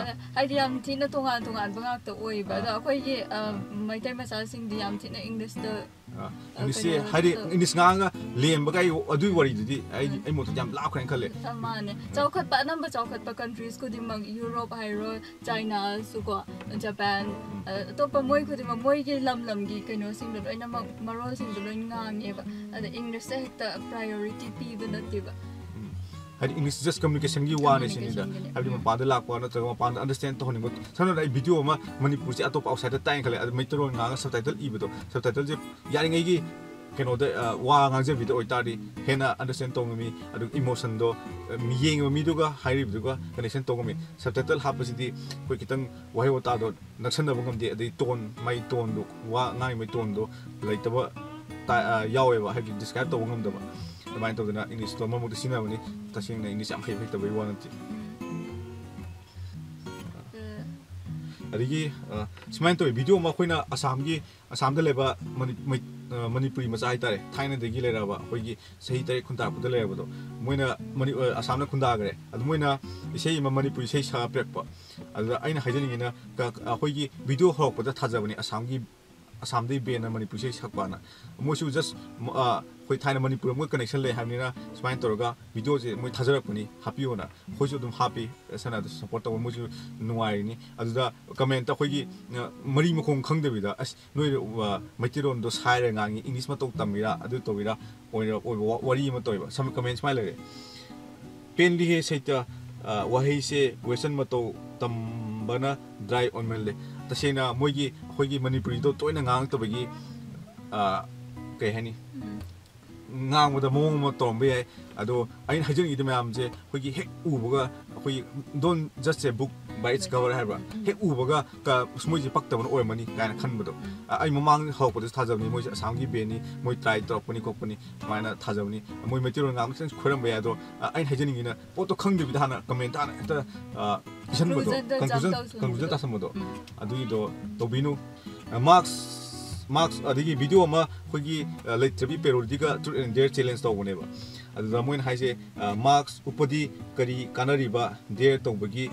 ꯍꯥꯏꯗꯤ ꯌꯥꯝ ꯊꯤꯅ ꯇꯣꯉꯥꯟ ꯇꯣꯉꯥꯟꯕ ꯉꯥꯛꯇ ꯑꯣꯏꯕ꯫ ꯑꯗꯣ ꯑꯩꯈꯣꯏꯒꯤ ꯃꯩꯇꯩ ꯃꯆꯥꯁꯤꯡꯗꯤ ꯌꯥꯝ ꯊꯤꯅ ꯏꯪꯂꯤꯁꯇ ꯏꯪꯂꯤꯁꯁꯦ ꯍꯥꯏꯗꯤ ꯏꯪꯂꯤꯁ ꯉꯥꯡꯉꯒ ꯂꯦꯝꯕ ꯀꯥꯏ ꯑꯗꯨꯒꯤ ꯋꯥꯔꯤꯗꯨꯗꯤ ꯑꯩ ꯑꯩ ꯃꯣꯠꯇꯗꯤ ꯌꯥꯝ ꯂꯥꯞꯈ꯭ꯔꯦꯅ ꯈꯜꯂꯦ꯫ ꯃꯥꯅꯦ꯫ ꯆꯥꯎꯈꯠꯄ ꯑꯅꯝꯕ ꯆꯥꯎꯈꯠꯄ ꯀꯟꯇ꯭ꯔꯤꯁ ꯈꯨꯗꯤꯡꯃꯛ, ꯌꯨꯔꯣꯞ ꯍꯥꯏꯔꯣ, ꯆꯥꯏꯅꯥꯁꯨꯀꯣ, ꯖꯄꯥꯟ, ꯑꯇꯣꯞꯄ ꯃꯣꯏ ꯈꯨꯗꯤꯡꯃꯛ ꯃꯣꯏꯒꯤ ꯂꯝ ꯂꯝꯒꯤ ꯀꯩꯅꯣꯁꯤꯡꯗꯣ ꯂꯣꯏꯅꯃꯛ ꯃꯔꯣꯜꯁꯤꯡꯗꯣ ꯂꯣꯏ ꯉꯥꯡꯉꯦꯕ꯫ ꯑꯗ ꯏꯪꯂꯤꯁꯇ ꯍꯦꯛꯇ ꯄ꯭ꯔꯥꯏꯌꯣꯔꯤꯇꯤ ꯄꯤꯕ ꯅꯠꯇꯦꯕ꯫ ꯍꯥꯏꯗꯤ ꯏꯪꯂꯤꯁ just ꯀꯝꯃ꯭ꯌꯨꯅꯤꯀꯦꯁꯟꯒꯤ ꯋꯥꯅꯤ ꯁꯤꯅꯤꯗ꯫ ꯍꯥꯏꯕꯗꯤ ꯃꯄꯥꯟꯗ ꯂꯥꯛꯄ ꯅꯠꯇ꯭ꯔꯒ ꯃꯄꯥꯟꯗ ꯑꯟꯗꯔꯁꯇꯦꯟ ꯇꯧꯍꯟꯅꯤꯡꯕ꯫ ꯁꯝꯅ ꯍꯥꯏꯔꯕꯗ ꯑꯩ ꯚꯤꯗꯤꯑꯣ ꯑꯃ ꯃꯅꯤꯄꯨꯔꯁꯦ ꯑꯇꯣꯞꯄ ꯑꯥꯎꯠꯁꯥꯏꯗꯠꯇ ꯇꯥꯏꯅ ꯈꯜꯂꯦ, ꯑꯗ ꯃꯩꯇꯩꯂꯣꯟ ꯉꯥꯡꯉꯒ ꯁꯕꯇꯥꯏꯇꯜ ꯏꯕꯗꯣ, ꯁꯕꯇꯥꯏꯇꯜꯁꯦ ꯌꯥꯔꯤꯉꯩꯒꯤ ꯀꯩꯅꯣꯗ ꯋꯥ ꯉꯥꯡꯖꯕꯤꯗ ꯑꯣꯏꯇꯥꯔꯗꯤ ꯍꯦꯟꯅ ꯑꯟꯗꯔꯁꯇꯦꯟ ꯇꯧꯕ ꯉꯝꯃꯤ꯫ ꯑꯗꯨꯒ ꯏꯃꯣꯁꯟꯗꯣ ꯌꯦꯡꯉꯤꯕ ꯃꯤꯗꯨꯒ ꯍꯥꯏꯔꯤꯕꯗꯨꯒ ꯀꯅꯦꯛꯁꯟ ꯇꯧꯕ ꯉꯝꯃꯤ꯫ ꯁꯕꯇꯥꯏꯇꯜ ꯍꯥꯞꯄꯁꯤꯗꯤ ꯑꯩꯈꯣꯏ ꯈꯤꯇꯪ ꯋꯥꯍꯩ ꯋꯥꯇꯥꯗꯣ ꯅꯛꯁꯟꯅꯕ ꯉꯝꯗꯦ, ꯑꯗꯩ ꯇꯣꯟ, ꯃꯥꯏ ꯇꯣꯟꯗꯣ, ꯋꯥ ꯉꯥꯡꯉꯤꯕ ꯇꯣꯟꯗꯣ ꯂꯩꯇꯕ ꯌꯥꯎꯋꯦꯕ, ꯍꯥꯏꯕꯗꯤ ꯗꯤꯁꯀ꯭ꯔꯥꯏꯕ ꯇꯧꯕ ꯉꯝꯗꯕ꯫ ꯑꯗꯨꯃꯥꯏꯅ ꯇꯧꯗꯅ ꯏꯪꯂꯤꯁꯇꯣ ꯃꯔꯛ ꯃꯔꯛꯇ ꯁꯤꯖꯤꯟꯅꯕꯅꯤ꯫ ꯇꯁꯦꯡꯅ ꯏꯪꯂꯤꯁ ꯌꯥꯝ ꯍꯩꯕ ꯍꯩꯇꯕꯒꯤ ꯋꯥ ꯅꯠꯇꯦ꯫ ꯑꯗꯒꯤ ꯁꯨꯃꯥꯏꯅ ꯇꯧꯋꯤ, ꯚꯤꯗꯤꯑꯣ ꯑꯃ ꯑꯩꯈꯣꯏꯅ ꯑꯁꯥꯝꯒꯤ, ꯑꯁꯥꯝꯗ ꯂꯩꯕ ꯃꯅꯤꯄꯨꯔꯤ ꯃꯆꯥ ꯍꯥꯏꯇꯥꯔꯦ, ꯊꯥꯏꯅꯗꯒꯤ ꯂꯩꯔꯛꯑꯕ, ꯑꯩꯈꯣꯏꯒꯤ ꯆꯍꯤ ꯇꯔꯦꯠ ꯈꯨꯟꯇꯥꯔꯛꯄꯗ ꯂꯩꯔꯕꯗꯣ, ꯃꯣꯏꯅ ꯑꯁꯥꯝꯅ ꯈꯨꯟꯗꯥꯈ꯭ꯔꯦ꯫ ꯑꯗꯨ ꯃꯣꯏꯅ ꯏꯁꯩ ꯑꯃ, ꯃꯅꯤꯄꯨꯔꯤ ꯏꯁꯩ ꯁꯛꯑ ꯄꯤꯔꯛꯄ꯫ ꯑꯗꯨꯗ ꯑꯩꯅ ꯍꯥꯏꯖꯅꯤꯡꯉꯤꯅ, ꯑꯩꯈꯣꯏꯒꯤ ꯚꯤꯗꯤꯑꯣ ꯍꯧꯔꯛꯄꯗ ꯊꯥꯖꯕꯅꯤ ꯑꯁꯥꯝꯒꯤ, ꯑꯁꯥꯝꯗꯒꯤ ꯕꯦꯟꯅ ꯃꯅꯤꯄꯨꯔ ꯏꯁꯩ ꯁꯛꯄꯅ꯫ ꯃꯣꯏꯁꯨ ꯖꯁ ꯑꯩꯈꯣꯏ ꯊꯥꯏꯅ ꯃꯅꯤꯄꯨꯔ ꯑꯃꯒ ꯀꯅꯦꯛꯁꯟ ꯂꯩ ꯍꯥꯏꯕꯅꯤꯅ ꯁꯨꯃꯥꯏꯅ ꯇꯧꯔꯒ ꯚꯤꯗꯤꯑꯣꯁꯦ ꯃꯣꯏ ꯊꯥꯖꯔꯛꯄꯅꯤ, ꯍꯥꯞꯄꯤꯌꯣꯅ꯫ ꯑꯩꯈꯣꯏꯁꯨ ꯑꯗꯨꯝ ꯍꯥꯞꯄꯤ, ꯁꯅꯥꯗꯨꯁꯨ ꯁꯞꯄꯣꯔꯠ ꯇꯧꯕ, ꯃꯣꯏꯁꯨ ꯅꯨꯡꯉꯥꯏꯔꯤꯅꯤ꯫ ꯑꯗꯨꯗ ꯀꯃꯦꯟꯇ ꯑꯩꯈꯣꯏꯒꯤ ꯃꯔꯤ ꯃꯈꯣꯡ ꯈꯪꯗꯕꯤꯗ, "ꯑꯁ, ꯅꯣꯏ ꯃꯩꯇꯩꯂꯣꯟꯗꯣ ꯁꯥꯏꯔ ꯉꯥꯡꯉꯤ, ꯏꯪꯂꯤꯁ ꯃꯇꯧ ꯇꯝꯃꯤꯔꯥ, ꯑꯗꯨ ꯇꯧꯋꯤꯔꯥ?" ꯑꯣꯏꯅ ꯑꯣꯏꯕ ꯋꯥꯔꯤ ꯑꯃ ꯇꯧꯋꯦꯕ꯫ ꯁꯝ ꯀꯃꯦꯟ ꯁꯨꯃꯥꯏꯅ ꯂꯩꯔꯦ: "ꯄꯦꯟꯗꯤꯍꯦ ꯁꯩꯇ, ꯋꯥꯍꯩꯁꯦ ꯋꯦꯁꯇꯔꯟ ꯃꯇꯧ ꯇꯝꯕꯅ ꯗ꯭ꯔꯥꯏ ꯑꯣꯏꯃꯜꯂꯦ꯫" ꯇꯁꯦꯡꯅ ꯃꯣꯏꯒꯤ, ꯑꯩꯈꯣꯏꯒꯤ ꯃꯅꯤꯄꯨꯔꯤꯗꯣ ꯇꯣꯏꯅ ꯉꯥꯡꯉꯛꯇꯕꯒꯤ, ꯀꯩ ꯍꯥꯏꯅꯤ, ꯉꯥꯡꯕꯗ ꯃꯑꯣꯡ ꯑꯃ ꯇꯧꯔꯝꯕ ꯌꯥꯏ꯫ ꯑꯗꯣ ꯑꯩꯅ ꯍꯥꯏꯖꯅꯤꯡꯉꯤꯗꯤ ꯃꯌꯥꯝꯁꯦ ꯑꯩꯈꯣꯏꯒꯤ ꯍꯦꯛ ꯎꯕꯒ ꯑꯩꯈꯣꯏꯒꯤ "Don't judge a book by its cover" ꯍꯥꯏꯕ꯭ꯔꯥ, ꯍꯦꯛ ꯎꯕꯒ ꯀ-, "ꯃꯣꯏꯁꯦ ꯄꯛꯇꯕꯅ ꯑꯣꯏꯔꯝꯃꯅꯤ" ꯀꯥꯏꯅ ꯈꯟꯕꯗꯣ꯫ ꯑ, ꯑꯩ ꯃꯃꯥꯡ ꯍꯧꯔꯛꯄꯗꯁꯨ ꯊꯥꯖꯕꯅꯤ, ꯃꯣꯏꯁꯦ ꯑꯁꯥꯝꯒꯤ ꯕꯦꯟꯅꯤ, ꯃꯣꯏ ꯇ꯭ꯔꯥꯏ ꯇꯧꯔꯛꯄꯅꯤ ꯈꯣꯠꯄꯅꯤ, ꯑꯗꯨꯃꯥꯏꯅ ꯊꯥꯖꯕꯅꯤ꯫ ꯃꯣꯏ ꯃꯩꯇꯩꯂꯣꯟ ꯉꯥꯡꯕꯁꯤꯅ ꯈꯣꯏꯔꯝꯕ ꯌꯥꯏ꯫ ꯑꯗꯣ, ꯑ, ꯑꯩꯅ ꯍꯥꯏꯖꯅꯤꯡꯉꯤꯅ ꯄꯣꯠꯇꯣ ꯈꯪꯗꯕꯤꯗ ꯍꯥꯟꯅ ꯀꯃꯦꯟ ꯍꯥꯟꯅ ꯍꯦꯛꯇ, ꯑ, ꯄꯤꯁꯟꯕꯗꯣ, ꯀꯟꯀ꯭ꯂꯨꯖꯟꯗ ꯖꯝꯞ conclusion, ꯇꯧꯁꯟꯕꯗꯣ꯫ Conclusion ꯇꯥꯁꯟꯕꯗꯣ, ꯎꯝ꯫ ꯑꯗꯨꯒꯤꯗꯣ ꯇꯧꯕꯤꯅꯨ꯫ ꯑ, ꯃꯥꯔꯛꯁ, ꯃꯥꯔꯛꯁ ꯑꯗꯒꯤ ꯚꯤꯗꯤꯑꯣ ꯑꯃ ꯑꯩꯈꯣꯏꯒꯤ, ꯑ, ꯂꯩꯇ꯭ꯔꯕꯤ ꯄꯦꯔꯣꯗꯤꯒ Truth and Dare Challenge ꯇꯧꯕꯅꯦꯕ꯫ ꯑꯗꯨꯗ ꯃꯣꯏꯅ ꯍꯥꯏꯁꯦ, ꯑ, "ꯃꯥꯔꯛꯁ ꯎꯞꯄꯗꯤ ꯀꯔꯤ ꯀꯥꯟꯅꯔꯤꯕ ꯗꯦꯌꯔ ꯇꯧꯕꯒꯤ?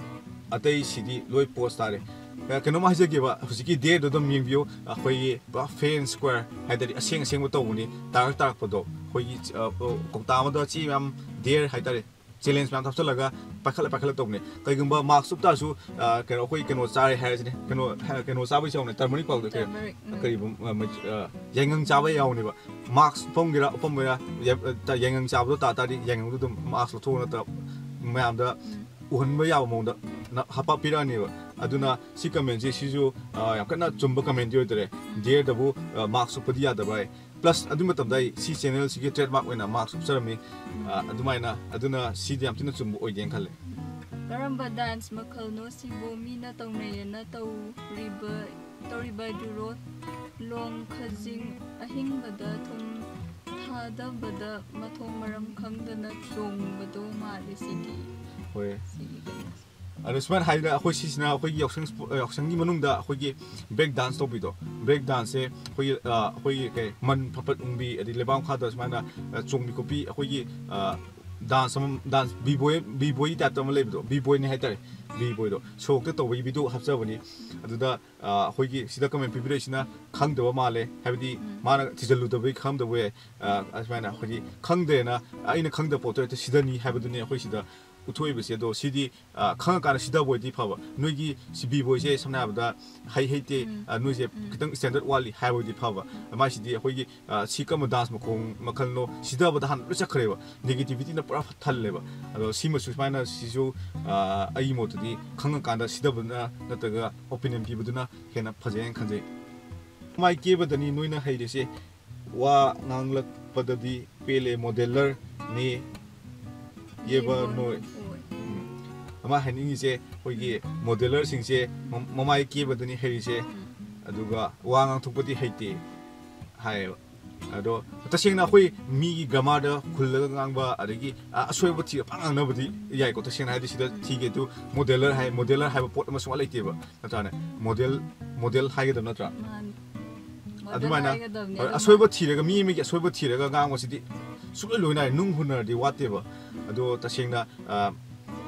ꯑꯇꯩꯁꯤꯗꯤ ꯂꯣꯏ ꯄꯣꯁ ꯇꯥꯔꯦ"꯫ ꯑ, ꯀꯩꯅꯣꯝ ꯍꯥꯏꯖꯒꯦꯕ, ꯍꯧꯖꯤꯛꯀꯤ ꯗꯦꯌꯔꯗꯣ ꯑꯗꯨꯝ ꯌꯦꯡꯕꯤꯌꯨ꯫ ꯑꯩꯈꯣꯏꯒꯤ ꯄꯨꯔꯥ ꯐꯦꯟ ꯁ꯭ꯀ꯭ꯋꯥꯔ ꯍꯥꯏꯇꯥꯔꯦ, ꯑꯁꯦꯡ ꯑꯁꯦꯡꯕ ꯇꯧꯕꯅꯤ꯫ ꯇꯥꯔꯛ ꯇꯥꯔꯛꯄꯗꯣ ꯑꯩꯈꯣꯏꯒꯤ, ꯑ, ꯑ, ꯀꯧꯇꯥ ꯑꯃꯗ ꯆꯦ ꯃꯌꯥꯝ, ꯗꯦꯌꯔ ꯍꯥꯏꯇꯥꯔꯦ, ꯆꯦꯂꯦꯟꯖ ꯃꯌꯥꯝ ꯍꯥꯞꯆꯜꯂꯒ ꯄꯥꯏꯈꯠꯂ ꯄꯥꯏꯈꯠꯂ ꯇꯧꯕꯅꯦ꯫ ꯀꯩꯒꯨꯝꯕ ꯃꯥꯔꯛꯁ ꯎꯞ ꯇꯥꯔꯁꯨ, ꯑ, ꯀꯩꯅꯣ, ꯑꯩꯈꯣꯏ ꯀꯩꯅꯣ ꯆꯥꯔꯦ ꯍꯥꯏꯔꯁꯤꯅꯦ, ꯀꯩꯅꯣ, ꯍ-, ꯀꯩꯅꯣ ꯆꯥꯕꯩꯁꯨ ꯌꯥꯎꯅꯦ, ꯇꯔꯃꯔꯤꯛ ꯄꯥꯎꯗꯔ, ꯀꯩ-, Turmeric, ꯎꯝ꯫ ꯀꯔꯤꯕ, ꯑ, ꯃ-, ꯑ, ꯌꯥꯏꯉꯪ ꯆꯥꯕ ꯌꯥꯎꯅꯦꯕ꯫ ꯃꯥꯔꯛꯁ ꯎꯞꯄꯝꯒꯦꯔꯥ ꯎꯞꯄꯝꯃꯣꯏꯔꯥ, ꯌꯥ-, ꯑ, ꯇ-, ꯌꯥꯏꯉꯪ ꯆꯥꯕꯗꯣ ꯇꯥ ꯇꯥꯔꯗꯤ ꯌꯥꯏꯉꯪꯗꯣ ꯑꯗꯨꯝ ꯃꯥꯔꯛꯁ ꯂꯧꯊꯣꯛꯑ ꯅꯠꯇ꯭ꯔ ꯃꯌꯥꯝꯗ ꯎꯝ꯫ ꯎꯍꯟꯕ ꯌꯥꯕ ꯃꯑꯣꯡꯗ ꯅ-, ꯍꯥꯞꯄ ꯄꯤꯔꯛꯑꯅꯦꯕ꯫ ꯑꯗꯨꯅ ꯁꯤ ꯀꯃꯦꯟꯁꯦ ꯁꯤꯁꯨ, ꯑ, ꯌꯥꯝ ꯀꯟꯅ ꯆꯨꯝꯕ ꯀꯃꯦꯟꯗꯤ ꯑꯣꯏꯗꯔꯦ꯫ ꯗꯦꯌꯔꯗꯕꯨ, ꯑ, ꯃꯥꯔꯛꯁ ꯎꯞꯄꯗꯤ ꯌꯥꯗꯕ꯭ꯔꯥ ꯍꯥꯏ꯫ ꯄ꯭ꯂꯁ ꯑꯗꯨꯒꯤ ꯃꯇꯝꯗ ꯑꯩ ꯁꯤ ꯆꯦꯅꯦꯜꯁꯤꯒꯤ ꯇ꯭ꯔꯦꯗꯃꯥꯔꯛ ꯑꯣꯏꯅ ꯃꯥꯔꯛꯁ ꯎꯞꯆꯔꯝꯃꯤ꯫ ꯑ, ꯑꯗꯨꯃꯥꯏꯅ, ꯑꯗꯨꯅ ꯁꯤꯗꯤ ꯌꯥꯝ ꯊꯤꯅ ꯆꯨꯝꯕ ꯑꯣꯏꯗꯦꯅ ꯈꯜꯂꯦ꯫ ꯀꯔꯝꯕ ꯗꯥꯟꯁ ꯃꯈꯜꯅꯣ ꯁꯤꯕꯨ? ꯃꯤꯅ ꯇꯧꯅꯩꯌꯦꯅ ꯇꯧꯔꯤꯕ, ꯇꯧꯔꯤꯕꯗꯨꯔꯣ? ꯂꯣꯡ ꯈꯖꯤꯡ ꯑꯍꯤꯡꯕꯗ ꯊꯨꯝ ꯊꯥꯗꯕꯗ ꯃꯊꯣꯡ ꯃꯔꯝ ꯈꯪꯗꯅ ꯆꯣꯡꯕꯗꯣ ꯃꯥꯜꯂꯦ ꯁꯤꯗꯤ꯫ ꯍꯣꯏ꯫ ꯁꯤꯒꯤ ꯀꯩꯅꯣꯁꯦ꯫ ꯑꯗꯣ ꯁꯨꯃꯥꯏꯅ ꯍꯥꯏꯗꯅ ꯑꯩꯈꯣꯏ ꯁꯤꯁꯤꯅ ꯑꯩꯈꯣꯏꯒꯤ ꯌꯥꯎꯁꯪ ꯁ꯭ꯄꯣ-, ꯌꯥꯎꯁꯪꯒꯤ ꯃꯅꯨꯡꯗ ꯑꯩꯈꯣꯏꯒꯤ ꯕ꯭ꯔꯦꯛ ꯗꯥꯟꯁ ꯇꯧꯕꯤꯗꯣ꯫ ꯕ꯭ꯔꯦꯛ ꯗꯥꯟꯁꯁꯦ ꯑꯩꯈꯣꯏꯒꯤ, ꯑ, ꯑꯩꯈꯣꯏꯒꯤ ꯀꯩ, ꯃꯟ ꯐꯠ ꯐꯠ ꯎꯪꯕꯤ, ꯑꯗꯩ ꯂꯩꯕꯥꯛ ꯃꯈꯥꯗ ꯁꯨꯃꯥꯏꯅ, ꯑ, ꯆꯣꯡꯕꯤ ꯈꯣꯠꯄꯤ, ꯑꯩꯈꯣꯏꯒꯤ, ꯑ, ꯗꯥꯟꯁ ꯑꯃ, ꯗꯥꯟꯁ ꯕꯤ-ꯕꯣꯏ, ꯕꯤ-ꯕꯣꯏꯒꯤ ꯇꯥꯏꯞꯇ ꯑꯃ ꯂꯩꯕꯗꯣ, ꯕꯤ-ꯕꯣꯏꯅꯦ ꯍꯥꯏꯇꯥꯔꯦ, ꯕꯤ-ꯕꯣꯏꯗꯣ꯫ ꯁꯣꯔꯣꯛꯇ ꯇꯧꯕꯒꯤ ꯚꯤꯗꯤꯑꯣ ꯍꯥꯞꯆꯕꯅꯤ꯫ ꯑꯗꯨꯗ, ꯑ, ꯑꯩꯈꯣꯏꯒꯤ ꯁꯤꯗ ꯀꯃꯦꯟ ꯄꯤꯕꯤꯔꯛꯏꯁꯤꯅ ꯈꯪꯗꯕ ꯃꯥꯜꯂꯦ, ꯍꯥꯏꯕꯗꯤ ꯎꯝ꯫ ꯃꯥꯅ ꯊꯤꯖꯤꯜꯂꯨꯗꯕꯒꯤ ꯈꯪꯗꯕ ꯌꯥꯏ꯫ ꯑ, ꯑꯁꯨꯃꯥꯏꯅ ꯑꯩꯈꯣꯏꯗꯤ ꯈꯪꯗ꯭ꯔꯦꯅ, ꯑꯩꯅ ꯈꯪꯗꯕ ꯄꯣꯠꯇꯣ ꯍꯦꯛꯇ ꯁꯤꯗꯅꯤ ꯍꯥꯏꯕꯗꯨꯅꯤ ꯑꯩꯈꯣꯏ ꯁꯤꯗ ꯎꯠꯊꯣꯛꯏꯕꯁꯦ꯫ ꯑꯗꯣ ꯁꯤꯗꯤ, ꯑ, ꯈꯪꯉꯀꯥꯟꯗ ꯁꯤꯗꯕ ꯑꯣꯏꯗꯤ ꯐꯕ꯫ ꯅꯣꯏꯒꯤ ꯁꯤ ꯕꯤ-ꯕꯣꯏꯁꯦ ꯁꯝꯅ ꯍꯥꯏꯔꯕꯗ ꯍꯩ ꯍꯩꯇꯦ, ꯎꯝ꯫ ꯑ, ꯅꯣꯏꯁꯦ ꯎꯝ꯫ ꯈꯤꯇꯪ ꯁ꯭ꯇꯦꯟꯗꯔꯠ ꯋꯥꯠꯂꯤ ꯍꯥꯏꯕ ꯑꯣꯏꯗꯤ ꯐꯕ꯫ ꯃꯥꯏꯁꯤꯗꯤ ꯑꯩꯈꯣꯏꯒꯤ, ꯑ, ꯁꯤ ꯀꯔꯝꯕ ꯗꯥꯟꯁ ꯃꯈꯣꯡ ꯃꯈꯜꯅꯣ, ꯁꯤꯗꯕꯗ ꯍꯥꯟꯅ ꯂꯣꯏ ꯆꯠꯈ꯭ꯔꯦꯕ꯫ ꯅꯦꯒꯦꯇꯤꯚꯤꯇꯤꯅ ꯄꯨꯔꯥ ꯊꯜꯂꯦꯕ꯫ ꯑꯗꯣ ꯁꯤꯃꯁꯨ ꯁꯨꯃꯥꯏꯅ ꯁꯤꯁꯨ, ꯑ, ꯑꯩꯒꯤ ꯃꯣꯠꯇꯗꯤ ꯈꯪꯉꯀꯥꯟꯗ ꯁꯤꯗꯕꯗꯨꯅ ꯅꯠꯇ꯭ꯔꯒ ꯑꯣꯄꯤꯅꯤꯌꯟ ꯄꯤꯕꯗꯨꯅ ꯍꯦꯟꯅ ꯐꯖꯩ ꯍꯥꯏꯅ ꯈꯟꯖꯩ꯫ ꯃꯥꯏ ꯀꯦꯕꯗꯅꯤ ꯅꯣꯏꯅ ꯍꯩꯔꯤꯁꯦ꯫ ꯋꯥ ꯉꯥꯡꯂꯛ-, ꯄꯗꯗꯤ ꯄꯦꯜꯂꯦ, ꯃꯣꯗꯦꯂꯔꯅꯤ꯫ ꯀꯦꯕ ꯅꯣꯏ꯫ ꯎꯝ꯫ ꯑꯃ ꯍꯥꯏꯅꯤꯡꯉꯤꯁꯦ, ꯑꯩꯈꯣꯏꯒꯤ ꯃꯣꯗꯦꯂꯔꯁꯤꯡꯁꯦ ꯃ-, ꯃꯃꯥꯏ ꯀꯦꯕꯗꯅꯤ ꯍꯩꯔꯤꯁꯦ, ꯎꯝ꯫ ꯑꯗꯨꯒ ꯋꯥ ꯉꯥꯡꯊꯣꯛꯄꯗꯤ ꯍꯩꯇꯦ ꯍꯥꯏꯌꯦꯕ꯫ ꯑꯗꯣ ꯇꯁꯦꯡꯅ ꯑꯩꯈꯣꯏ ꯃꯤꯒꯤ ꯒ꯭ꯔꯥꯃꯥꯔꯗ ꯍꯨꯜꯂꯒ ꯉꯥꯡꯕ, ꯑꯗꯒꯤ, ꯑ, ꯑꯁꯣꯏꯕ ꯊꯤꯔ ꯄꯪꯉꯥꯡ ꯉꯥꯡꯅꯕꯗꯤ ꯌꯥꯏꯀꯣ꯫ ꯇꯁꯦꯡꯅ ꯍꯥꯏꯔꯗꯤ ꯁꯤꯗ ꯎꯝ꯫ ꯊꯤꯒꯦ ꯑꯗꯨ ꯃꯣꯗꯦꯂꯔ ꯍꯥꯏ, ꯃꯣꯗꯦꯂꯔ ꯍꯥꯏꯕ ꯄꯣꯠ ꯑꯃ ꯁꯨꯡꯂꯩ ꯂꯩꯇꯦꯕ, ꯅꯠꯇ꯭ꯔꯥꯅꯦ? ꯃꯣꯗꯦꯜ, ꯃꯣꯗꯦꯜ ꯍꯥꯏꯒꯗꯕ ꯅꯠꯇ꯭ꯔꯥ? ꯃꯥꯅꯤ꯫ ꯃꯣꯗꯦꯜ ꯑꯗꯨꯃꯥꯏꯅ ꯍꯥꯏꯒꯗꯕꯅꯦ ꯍꯣꯏ, ꯑꯗꯨꯃꯥꯏꯅ꯫ ꯑꯁꯣꯏꯕ ꯊꯤꯔꯒ, ꯃꯤ ꯑꯃꯒꯤ ꯑꯁꯣꯏꯕ ꯊꯤꯔꯒ ꯉꯥꯡꯕꯁꯤꯗꯤ ꯁꯨꯡꯂꯣꯏ ꯂꯣꯏ ꯅꯥꯏ, ꯅꯨꯡ ꯍꯨꯟꯅꯔꯗꯤ ꯋꯥꯠꯇꯦꯕ꯫ ꯑꯗꯣ ꯇꯁꯦꯡꯅ, ꯑ,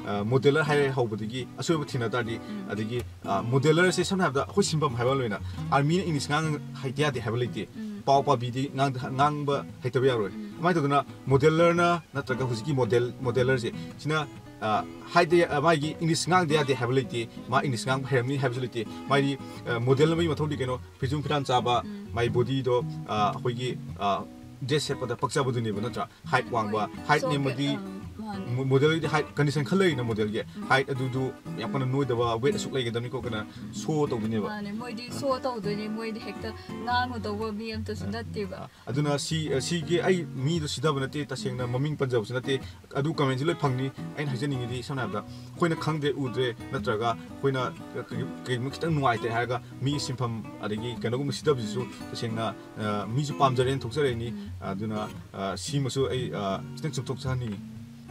ꯑ, ꯃꯣꯗꯦꯂꯔ ꯍꯥꯏ ꯍꯧꯕꯗꯒꯤ ꯑꯁꯣꯏꯕ ꯊꯤꯅ ꯇꯥꯔꯗꯤ, ꯎꯝ꯫ ꯑꯗꯒꯤ, ꯑ, ꯃꯣꯗꯦꯂꯔꯁꯦ ꯁꯝꯅ ꯍꯥꯏꯔꯕꯗ ꯑꯩꯈꯣꯏ ꯁꯤꯟꯐꯝ ꯍꯥꯏꯕ ꯂꯣꯏꯅ ꯑꯥꯔꯃꯤꯅ ꯏꯪꯂꯤꯁ ꯉꯥꯡ ꯍꯩꯇ ꯌꯥꯗꯦ ꯍꯥꯏꯕ ꯂꯩꯇꯦ꯫ ꯎꯝ꯫ ꯄꯥꯎ ꯄꯥꯕꯤꯗꯤ ꯉꯥꯡꯗ-, ꯉꯥꯡꯕ ꯍꯩꯇꯕ ꯌꯥꯔꯣꯏ꯫ ꯎꯝ꯫ ꯑꯗꯨꯃꯥꯏꯅ ꯇꯧꯗꯅ ꯃꯣꯗꯦꯂꯔꯅ ꯅꯠꯇ꯭ꯔꯒ ꯍꯧꯖꯤꯛꯀꯤ ꯃꯣꯗꯦꯜ, ꯃꯣꯗꯦꯂꯔꯁꯦ ꯁꯤꯅ, ꯑ, ꯍꯥꯏꯗ-, ꯑ, ꯃꯥꯒꯤ ꯏꯪꯂꯤꯁ ꯉꯥꯡꯗ ꯌꯥꯗꯦ ꯍꯥꯏꯕ ꯂꯩꯇꯦ, ꯃꯥ ꯏꯪꯂꯤꯁ ꯉꯥꯡꯕ ꯍꯩꯔꯝꯅꯤ ꯍꯥꯏꯕꯁꯨ ꯂꯩꯇꯦ꯫ ꯃꯥꯒꯤ, ꯑ, ꯃꯣꯗꯦꯜ ꯑꯃꯒꯤ ꯃꯊꯧꯗꯤ ꯀꯩꯅꯣ? ꯐꯤꯖꯨꯝ ꯐꯤꯔꯥꯟ ꯆꯥꯕ, ꯎꯝ꯫ ꯃꯥꯒꯤ ꯕꯣꯗꯤꯗꯣ, ꯑ, ꯑꯩꯈꯣꯏꯒꯤ, ꯑ, ꯗ꯭ꯔꯦꯁ ꯁꯦꯠꯄꯗ ꯄꯛꯆꯕꯗꯨꯅꯦꯕ, ꯅꯠꯇ꯭ꯔꯥ? ꯍꯥꯏꯠ ꯃꯥꯅꯦ, ꯋꯥꯡꯕ, ꯃꯣꯏ ꯍꯥꯏꯠ ꯁꯣꯒꯦ-, ꯅꯦꯝꯃꯗꯤ ꯑ, ꯃꯥꯅꯦ꯫ ꯃꯣ-, ꯃꯣꯗꯦꯜꯒꯤꯗꯤ ꯍꯥꯏꯠ ꯀꯟꯗꯤꯁꯟ ꯈꯔ ꯂꯩꯔꯤꯅ ꯃꯣꯗꯦꯜꯒꯤ꯫ ꯎꯝ꯫ ꯍꯥꯏꯠ ꯑꯗꯨꯗꯨ ꯌꯥꯝ ꯀꯟꯅ ꯅꯣꯏꯗꯕ, ꯋꯦꯠ ꯑꯁꯨꯛ ꯂꯩꯒꯗꯕꯅꯤ ꯈꯣꯠꯀꯅ ꯁꯣ ꯇꯧꯗꯣꯏꯅꯦꯕ꯫ ꯃꯥꯅꯦ, ꯃꯣꯏꯗꯤ ꯁꯣ ꯇꯧꯗꯣꯏꯅꯦ, ꯃꯣꯏꯗꯤ ꯍꯦꯛꯇ ꯉꯥꯡꯉꯨꯗꯧꯕ ꯃꯤ ꯑꯝꯇꯁꯨ ꯑ, ꯅꯠꯇꯦꯕ꯫ ꯑ, ꯑꯗꯨꯅ ꯁꯤ, ꯑ, ꯁꯤꯒꯤ ꯑꯩ ꯃꯤꯗꯣ ꯁꯤꯊꯕ ꯅꯠꯇꯦ, ꯇꯁꯦꯡꯅ ꯃꯃꯤꯡ ꯄꯟꯖꯕꯁꯨ ꯅꯠꯇꯦ, ꯑꯗꯨ ꯀꯃꯦꯟꯁꯤ ꯂꯣꯏ ꯐꯪꯅꯤ꯫ ꯑꯩꯅ ꯍꯥꯏꯖꯅꯤꯡꯉꯤꯗꯤ, ꯁꯝꯅ ꯍꯥꯏꯔꯕꯗ, ꯑꯩꯈꯣꯏꯅ ꯈꯪꯗꯦ, ꯎꯗ꯭ꯔꯦ, ꯅꯠꯇ꯭ꯔꯒ ꯑꯩꯈꯣꯏꯅ ꯀꯩ-, ꯀꯩꯒꯨꯝꯕ ꯈꯤꯇꯪ ꯅꯨꯡꯉꯥꯏꯇꯦ ꯍꯥꯏꯔꯒ ꯃꯤꯒꯤ ꯁꯤꯟꯐꯝ ꯑꯗꯒꯤ ꯀꯩꯅꯣꯒꯨꯝꯕ ꯁꯤꯊꯕꯁꯤꯁꯨ ꯎꯝ꯫ ꯇꯁꯦꯡꯅ, ꯑ, ꯃꯤꯁꯨ ꯄꯥꯝꯖꯔꯦꯅ ꯊꯣꯛꯆꯔꯛꯏꯅꯤ꯫ ꯎꯝ꯫ ꯑꯗꯨꯅ, ꯑ, ꯁꯤꯃꯁꯨ ꯑꯩ, ꯑ, ꯈꯤꯇꯪ ꯆꯨꯝꯊꯣꯛꯆꯍꯟꯅꯤꯡꯉꯤ꯫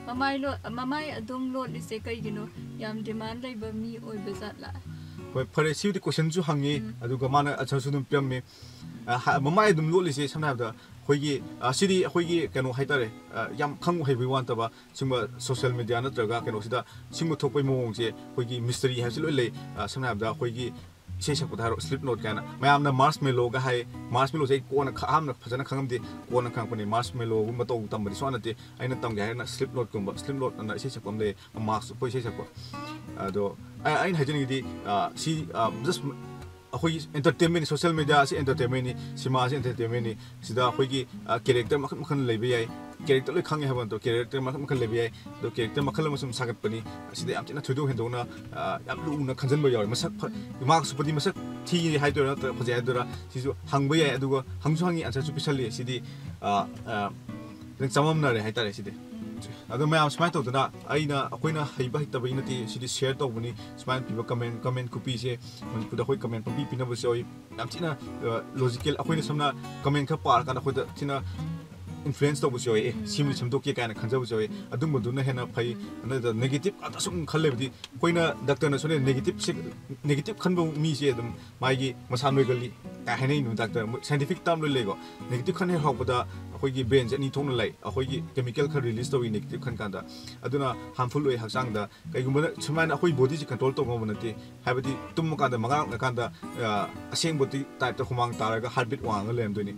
ꯃꯃꯥꯏ ꯂꯣ-, ꯃꯃꯥꯏ ꯑꯗꯨꯝ ꯂꯣꯠꯂꯤꯁꯦ ꯀꯩꯒꯤꯅꯣ? ꯌꯥꯝ ꯗꯤꯃꯥꯟ ꯂꯩꯕ ꯃꯤ ꯑꯣꯏꯕ ꯖꯥꯠꯂꯥ? ꯍꯣꯏ, ꯐꯔꯦ, ꯁꯤꯕꯨꯗꯤ ꯀꯣꯏꯁꯟꯁꯨ ꯍꯪꯉꯤ, ꯎꯝ꯫ ꯑꯗꯨꯒ ꯃꯥꯅ ꯑꯟꯁꯔꯁꯨ ꯑꯗꯨꯝ ꯄꯤꯔꯝꯃꯤ꯫ ꯑ, ꯍ-, ꯃꯃꯥꯏ ꯑꯗꯨꯝ ꯂꯣꯠꯂꯤꯁꯦ, ꯁꯝꯅ ꯍꯥꯏꯔꯕꯗ, ꯑꯩꯈꯣꯏꯒꯤ, ꯑ, ꯁꯤꯗꯤ ꯑꯩꯈꯣꯏꯒꯤ ꯀꯩꯅꯣ ꯍꯥꯏꯇꯥꯔꯦ, ꯑ, ꯌꯥꯝ ꯈꯪꯕ ꯍꯩꯕꯒꯤ ꯋꯥ ꯅꯠꯇꯕ, ꯁꯤꯒꯨꯝꯕ ꯁꯣꯁꯤꯌꯦꯜ ꯃꯦꯗꯤꯌꯥ ꯅꯠꯇ꯭ꯔꯒ ꯀꯩꯅꯣꯁꯤꯗ ꯁꯤꯒꯨꯝꯕ ꯊꯣꯛꯄꯒꯤ ꯃꯑꯣꯡꯁꯦ ꯑꯩꯈꯣꯏꯒꯤ ꯃꯤꯁꯇꯔꯤ ꯍꯥꯏꯕꯁꯤ ꯂꯣꯏ ꯂꯩ꯫ ꯑ, ꯁꯝꯅ ꯍꯥꯏꯔꯕꯗ, ꯑꯩꯈꯣꯏꯒꯤ ꯏꯁꯩ ꯁꯛꯄꯗ ꯍꯥꯏꯔꯣ, ꯁ꯭ꯂꯤꯞ ꯅꯣꯠ ꯀꯥꯏꯅ꯫ ꯃꯌꯥꯝꯅ ꯃꯥꯔꯁꯃꯦꯂꯣꯒ ꯍꯥꯏ꯫ ꯃꯥꯔꯁꯃꯦꯂꯣꯁꯦ ꯑꯩ ꯀꯣꯟꯅ ꯈ-, ꯑꯍꯥꯟꯕ ꯐꯖꯅ ꯈꯪꯉꯝꯗꯦ, ꯀꯣꯟꯅ ꯈꯪꯉꯛꯄꯅꯦ꯫ ꯃꯥꯔꯁꯃꯦꯂꯣꯒꯨꯝꯕ ꯇꯧ-, ꯇꯝꯕꯗꯤ ꯁꯨꯡꯌꯥ ꯅꯠꯇꯦ꯫ ꯑꯩꯅ ꯇꯝꯒꯦ ꯍꯥꯏꯔꯒꯅ ꯁ꯭ꯂꯤꯞ ꯅꯣꯠꯀꯨꯝꯕ, ꯁ꯭ꯂꯤꯞ ꯅꯣꯠ ꯑꯅ ꯏꯁꯩ ꯁꯛꯄ ꯑꯃ ꯂꯩ, ꯃꯥꯁꯛ ꯎꯞꯄ ꯏꯁꯩ ꯁꯛꯄ꯫ ꯑꯗꯣ ꯑꯩ-, ꯑꯩꯅ ꯍꯥꯏꯖꯅꯤꯡꯉꯤꯗꯤ, ꯑ, ꯁꯤ, ꯑ, just ꯑꯩꯈꯣꯏꯒꯤ entertainment, social media ꯑꯁꯤ entertainmentꯅꯤ, ꯁꯤꯃꯥ ꯑꯁꯤ entertainmentꯅꯤ꯫ ꯁꯤꯗ ꯑꯩꯈꯣꯏꯒꯤ, ꯑ, character ꯃꯈꯜ ꯃꯈꯜ ꯂꯩꯕ ꯌꯥꯏ꯫ ꯀꯦꯔꯦꯛꯇꯔ ꯂꯣꯏ ꯈꯪꯉꯦ ꯍꯥꯏꯕ ꯅꯠꯇ꯭ꯔꯣ? ꯀꯦꯔꯦꯛꯇꯔ ꯃꯈꯜ ꯃꯈꯜ ꯂꯩꯕ ꯌꯥꯏ꯫ ꯑꯗꯣ ꯀꯦꯔꯦꯛꯇꯔ ꯃꯈꯜ ꯑꯃ ꯁꯨꯝ ꯁꯥꯒꯠꯄꯅꯤ꯫ ꯑꯁꯤꯗ ꯌꯥꯝ ꯊꯤꯅ ꯊꯣꯏꯗꯣꯛ ꯍꯦꯟꯗꯣꯛꯅ, ꯑ, ꯌꯥꯝ ꯂꯨꯅ ꯈꯟꯖꯟꯕ ꯌꯥꯎꯋꯦ꯫ ꯃꯁꯛ ꯐ-, ꯃꯥꯔꯛ ꯁꯨꯞꯄꯗꯤ ꯃꯁꯛ ꯊꯤ ꯍꯥꯏꯗꯣꯏꯔꯥ ꯅꯠꯇ꯭ꯔꯒ ꯐꯖꯩ ꯍꯥꯏꯗꯣꯏꯔꯥ? ꯁꯤꯁꯨ ꯍꯪꯕ ꯌꯥꯏ꯫ ꯑꯗꯨꯒ ꯍꯪꯁꯨ ꯍꯪꯉꯤ, ꯑꯟꯁꯔꯁꯨ ꯄꯤꯁꯜꯂꯤ꯫ ꯁꯤꯗꯤ, ꯑ, ꯑ, ꯈꯤꯇꯪ ꯆꯃꯝꯅꯔꯦ ꯍꯥꯏꯇꯥꯔꯦ ꯁꯤꯗꯤ꯫ ꯑꯗꯣ ꯃꯌꯥꯝ ꯁꯨꯃꯥꯏꯅ ꯇꯧꯗꯅ ꯑꯩꯅ, ꯑꯩꯈꯣꯏꯅ ꯍꯩꯕ ꯍꯩꯇꯕꯒꯤ ꯅꯠꯇꯦ, ꯁꯤꯗꯤ ꯁꯤꯌꯔ ꯇꯧꯕꯅꯤ꯫ ꯁꯨꯃꯥꯏꯅ ꯄꯤꯕ ꯀꯃꯦꯟ, ꯀꯃꯦꯟ ꯈꯨꯄꯤꯁꯦ ꯃꯅꯤꯄꯨꯔꯗ ꯑꯩꯈꯣꯏ ꯀꯃꯦꯟ ꯄꯪꯄꯤ ꯄꯤꯅꯕꯁꯨ ꯌꯥꯎꯏ꯫ ꯌꯥꯝ ꯊꯤꯅ, ꯑ, ꯂꯣꯖꯤꯀꯦꯜ, ꯑꯩꯈꯣꯏꯅ ꯁꯝꯅ ꯀꯃꯦꯟ ꯈꯔ ꯄꯥꯔꯀꯥꯟꯗ ꯑꯩꯈꯣꯏꯗ ꯊꯤꯅ ꯏꯟꯐ꯭ꯂꯨꯌꯦꯟꯁ ꯇꯧꯕꯁꯨ ꯌꯥꯎꯏ꯫ "ꯑꯦ, ꯁꯤꯃꯗꯤ ꯁꯦꯝꯗꯣꯛꯀꯦ" ꯀꯥꯏꯅ ꯈꯟꯖꯕꯁꯨ ꯌꯥꯎꯏ꯫ ꯑꯗꯨꯝꯕꯗꯨꯅ ꯍꯦꯟꯅ ꯐꯩ꯫ ꯅꯠꯇ꯭ꯔꯒ ꯅꯦꯒꯦꯇꯤꯞ ꯉꯥꯛꯇ ꯁꯨꯝ ꯈꯜꯂꯦꯕꯗꯤ ꯑꯩꯈꯣꯏꯅ ꯗꯥꯛꯇꯔꯅꯁꯨꯅꯦ, ꯅꯦꯒꯦꯇꯤꯞꯁꯦ, ꯅꯦꯒꯦꯇꯤꯞ ꯈꯟꯕ ꯃꯤꯁꯦ ꯑꯗꯨꯝ ꯃꯥꯒꯤ ꯃꯁꯥ ꯅꯣꯏꯒꯜꯂꯤ ꯀꯥꯏ ꯍꯥꯏꯅꯩꯅꯣ ꯗꯥꯛꯇꯔ꯫ ꯃꯣꯏ ꯁꯥꯏꯟꯇꯤꯐꯤꯛ ꯇꯥꯔꯝ ꯂꯣꯏ ꯂꯩꯀꯣ꯫ ꯅꯦꯒꯦꯇꯤꯞ ꯈꯟ ꯍꯦꯛ ꯍꯧꯔꯛꯄꯗ ꯑꯩꯈꯣꯏꯒꯤ ꯕ꯭ꯔꯦꯟꯁꯦ ꯑꯅꯤ ꯊꯣꯛꯅ ꯂꯩ꯫ ꯑꯩꯈꯣꯏꯒꯤ ꯀꯦꯃꯤꯀꯦꯜ ꯈꯔ ꯔꯤꯂꯤꯁ ꯇꯧꯏ ꯅꯦꯒꯦꯇꯤꯞ ꯈꯟ ꯀꯥꯟꯗ, ꯑꯗꯨꯅ ꯍꯥꯔꯝꯐꯨꯜ ꯑꯣꯏ ꯍꯛꯆꯥꯡꯗ꯫ ꯀꯩꯒꯨꯝꯕ ꯁꯨꯃꯥꯏꯅ ꯑꯩꯈꯣꯏ ꯕꯣꯗꯤꯁꯦ ꯀꯟꯇ꯭ꯔꯣꯜ ꯇꯧꯕ ꯉꯝꯕ ꯅꯠꯇꯦ꯫ ꯍꯥꯏꯕꯗꯤ ꯇꯨꯝꯃ ꯀꯥꯟꯗ ꯃꯉꯥꯔꯛꯅ ꯀꯥꯟꯗ, ꯑ, ꯑꯁꯦꯡꯕ ꯇꯥꯏꯞꯇ ꯍꯨꯃꯥꯡ ꯇꯥꯔꯒ ꯍꯥꯔꯠ ꯕꯤꯠ ꯋꯥꯡꯉꯒ ꯂꯩꯔꯝꯗꯣꯏꯅꯤ꯫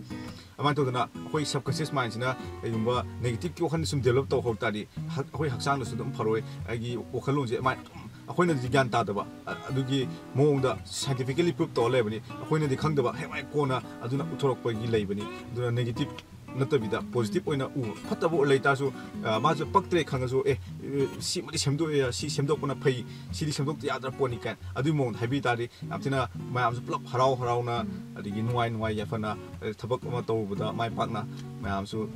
ꯑꯗꯨꯃꯥꯏꯅ ꯇꯧꯗꯅ ꯑꯩꯈꯣꯏ ꯁꯕꯀꯟꯁꯤꯌꯁ ꯃꯥꯏꯟꯁꯤꯅ ꯀꯩꯒꯨꯝꯕ ꯅꯦꯒꯦꯇꯤꯞꯀꯤ ꯋꯥꯈꯜ ꯁꯨꯝ ꯗꯦꯕꯂꯞ ꯇꯧ ꯍꯧꯔꯛ ꯇꯥꯔꯗꯤ ꯍꯛ-, ꯑꯩꯈꯣꯏ ꯍꯛꯆꯥꯡꯗꯁꯨ ꯑꯗꯨꯝ ꯐꯔꯣꯏ꯫ ꯑꯩꯒꯤ ꯋꯥꯈꯜꯂꯣꯟꯁꯦ ꯑꯗꯨꯃꯥꯏꯅ ꯑꯗꯨꯝ ꯑꯩꯈꯣꯏꯅꯗꯤ ꯒ꯭ꯌꯥꯟ ꯇꯥꯗꯕ, ꯑ-, ꯑꯗꯨꯒꯤ ꯃꯑꯣꯡꯗ ꯁꯥꯏꯟꯇꯤꯐꯤꯀꯦꯜꯂꯤ ꯄ꯭ꯔꯨꯞ ꯇꯧꯔ ꯂꯩꯕꯅꯤ꯫ ꯑꯩꯈꯣꯏꯅꯗꯤ ꯈꯪꯗꯕ, ꯍꯌꯦꯡꯋꯥꯏ ꯀꯣꯟꯅ ꯑꯗꯨꯅ ꯎꯠꯊꯣꯔꯛꯄꯒꯤ ꯂꯩꯕꯅꯤ꯫ ꯑꯗꯨꯅ ꯅꯦꯒꯦꯇꯤꯞ ꯅꯠꯇꯕꯤꯗ ꯄꯣꯖꯤꯇꯤꯞ ꯑꯣꯏꯅ ꯎꯕ꯫ ꯐꯠꯇꯕ ꯂꯩ ꯇꯥꯔꯁꯨ, ꯑ, ꯃꯥꯁꯨ ꯄꯛꯇ꯭ꯔꯦ ꯈꯪꯉꯁꯨ, "ꯑꯦ, ꯑꯦ, ꯁꯤꯃꯗꯤ ꯁꯦꯝꯗꯣꯛꯑꯦ, ꯁꯤ ꯁꯦꯝꯗꯣꯛꯄꯅ ꯐꯩ, ꯁꯤꯗꯤ ꯁꯦꯝꯗꯣꯛꯇ ꯌꯥꯗ꯭ꯔ ꯄꯣꯠꯅꯤ" ꯀꯥꯏꯅ ꯑꯗꯨꯒꯤ ꯃꯑꯣꯡꯗ ꯍꯥꯏꯕꯤ ꯇꯥꯔꯗꯤ ꯌꯥꯝ ꯊꯤꯅ ꯃꯌꯥꯝꯁꯨ ꯄꯨꯂꯞ ꯍꯔꯥꯎ ꯍꯔꯥꯎꯅ, ꯑꯗꯒꯤ ꯅꯨꯡꯉꯥꯏ ꯅꯨꯡꯉꯥꯏ ꯌꯥꯏꯐꯅ, ꯑ, ꯊꯕꯛ ꯑꯃ ꯇꯧꯔꯨꯕꯗ ꯃꯥꯏ ꯄꯥꯛꯅ ꯃꯌꯥꯝꯁꯨ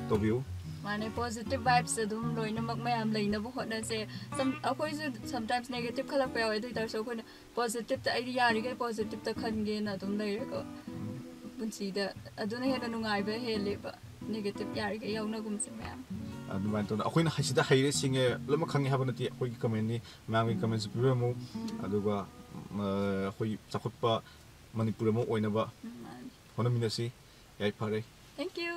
ꯇꯧꯕꯤꯌꯨ꯫ ꯃꯥꯅꯦ, ꯄꯣꯖꯤꯇꯤꯚ ꯚꯥꯏꯕꯁ ꯑꯗꯨꯝ ꯂꯣꯏꯅꯃꯛ ꯃꯌꯥꯝ ꯂꯩꯅꯕ ꯍꯣꯠꯅꯁꯦ꯫ ꯁꯝ-, ꯑꯩꯈꯣꯏꯁꯨ ꯁꯝꯇꯥꯏꯝꯁ ꯅꯦꯒꯦꯇꯤꯚ ꯈꯜꯂꯛꯄ ꯌꯥꯎꯋꯦ, ꯑꯗꯨ ꯑꯣꯏ ꯇꯥꯔꯁꯨ ꯑꯩꯈꯣꯏꯅ ꯄꯣꯖꯤꯇꯤꯚꯇ, "ꯑꯩꯗꯤ ꯌꯥꯔꯤꯈꯩ ꯄꯣꯖꯤꯇꯤꯚꯇ ꯈꯟꯒꯦꯅ" ꯑꯗꯨꯝ ꯂꯩꯔꯦꯀꯣ ꯄꯨꯟꯁꯤꯗ꯫ ꯑꯗꯨꯅ ꯍꯦꯟꯅ ꯅꯨꯡꯉꯥꯏꯕ ꯍꯦꯜꯂꯦꯕ, ꯅꯦꯒꯦꯇꯤꯚ ꯌꯥꯔꯤꯈꯩ ꯌꯥꯎꯅꯒꯨꯝꯁꯦ ꯃꯌꯥꯝ꯫ ꯑꯗꯨꯃꯥꯏꯅ ꯇꯧꯗꯅ ꯑꯩꯈꯣꯏꯅ ꯍꯥꯏꯁꯤꯗ ꯍꯩꯔꯦ ꯁꯤꯡꯉꯦ ꯂꯣꯏꯅꯃꯛ ꯈꯪꯉꯦ ꯍꯥꯏꯕ ꯅꯠꯇꯦ꯫ ꯑꯩꯈꯣꯏꯒꯤ ꯀꯃꯦꯟꯅꯤ, ꯃꯌꯥꯝꯒꯤ ꯀꯃꯦꯟꯁꯨ ꯄꯤꯕꯤꯔꯝꯃꯨ꯫ ꯑꯗꯨꯒ, ꯎꯝ, ꯑ, ꯑꯩꯈꯣꯏ ꯆꯥꯎꯈꯠꯄ ꯃꯅꯤꯄꯨꯔ ꯑꯃ ꯑꯣꯏꯅꯕ ꯎꯝ, ꯃꯥꯅꯤ꯫ ꯍꯣꯠꯅꯃꯤꯟꯅꯁꯤ꯫ ꯌꯥꯏꯐꯔꯦ꯫ Thank you꯫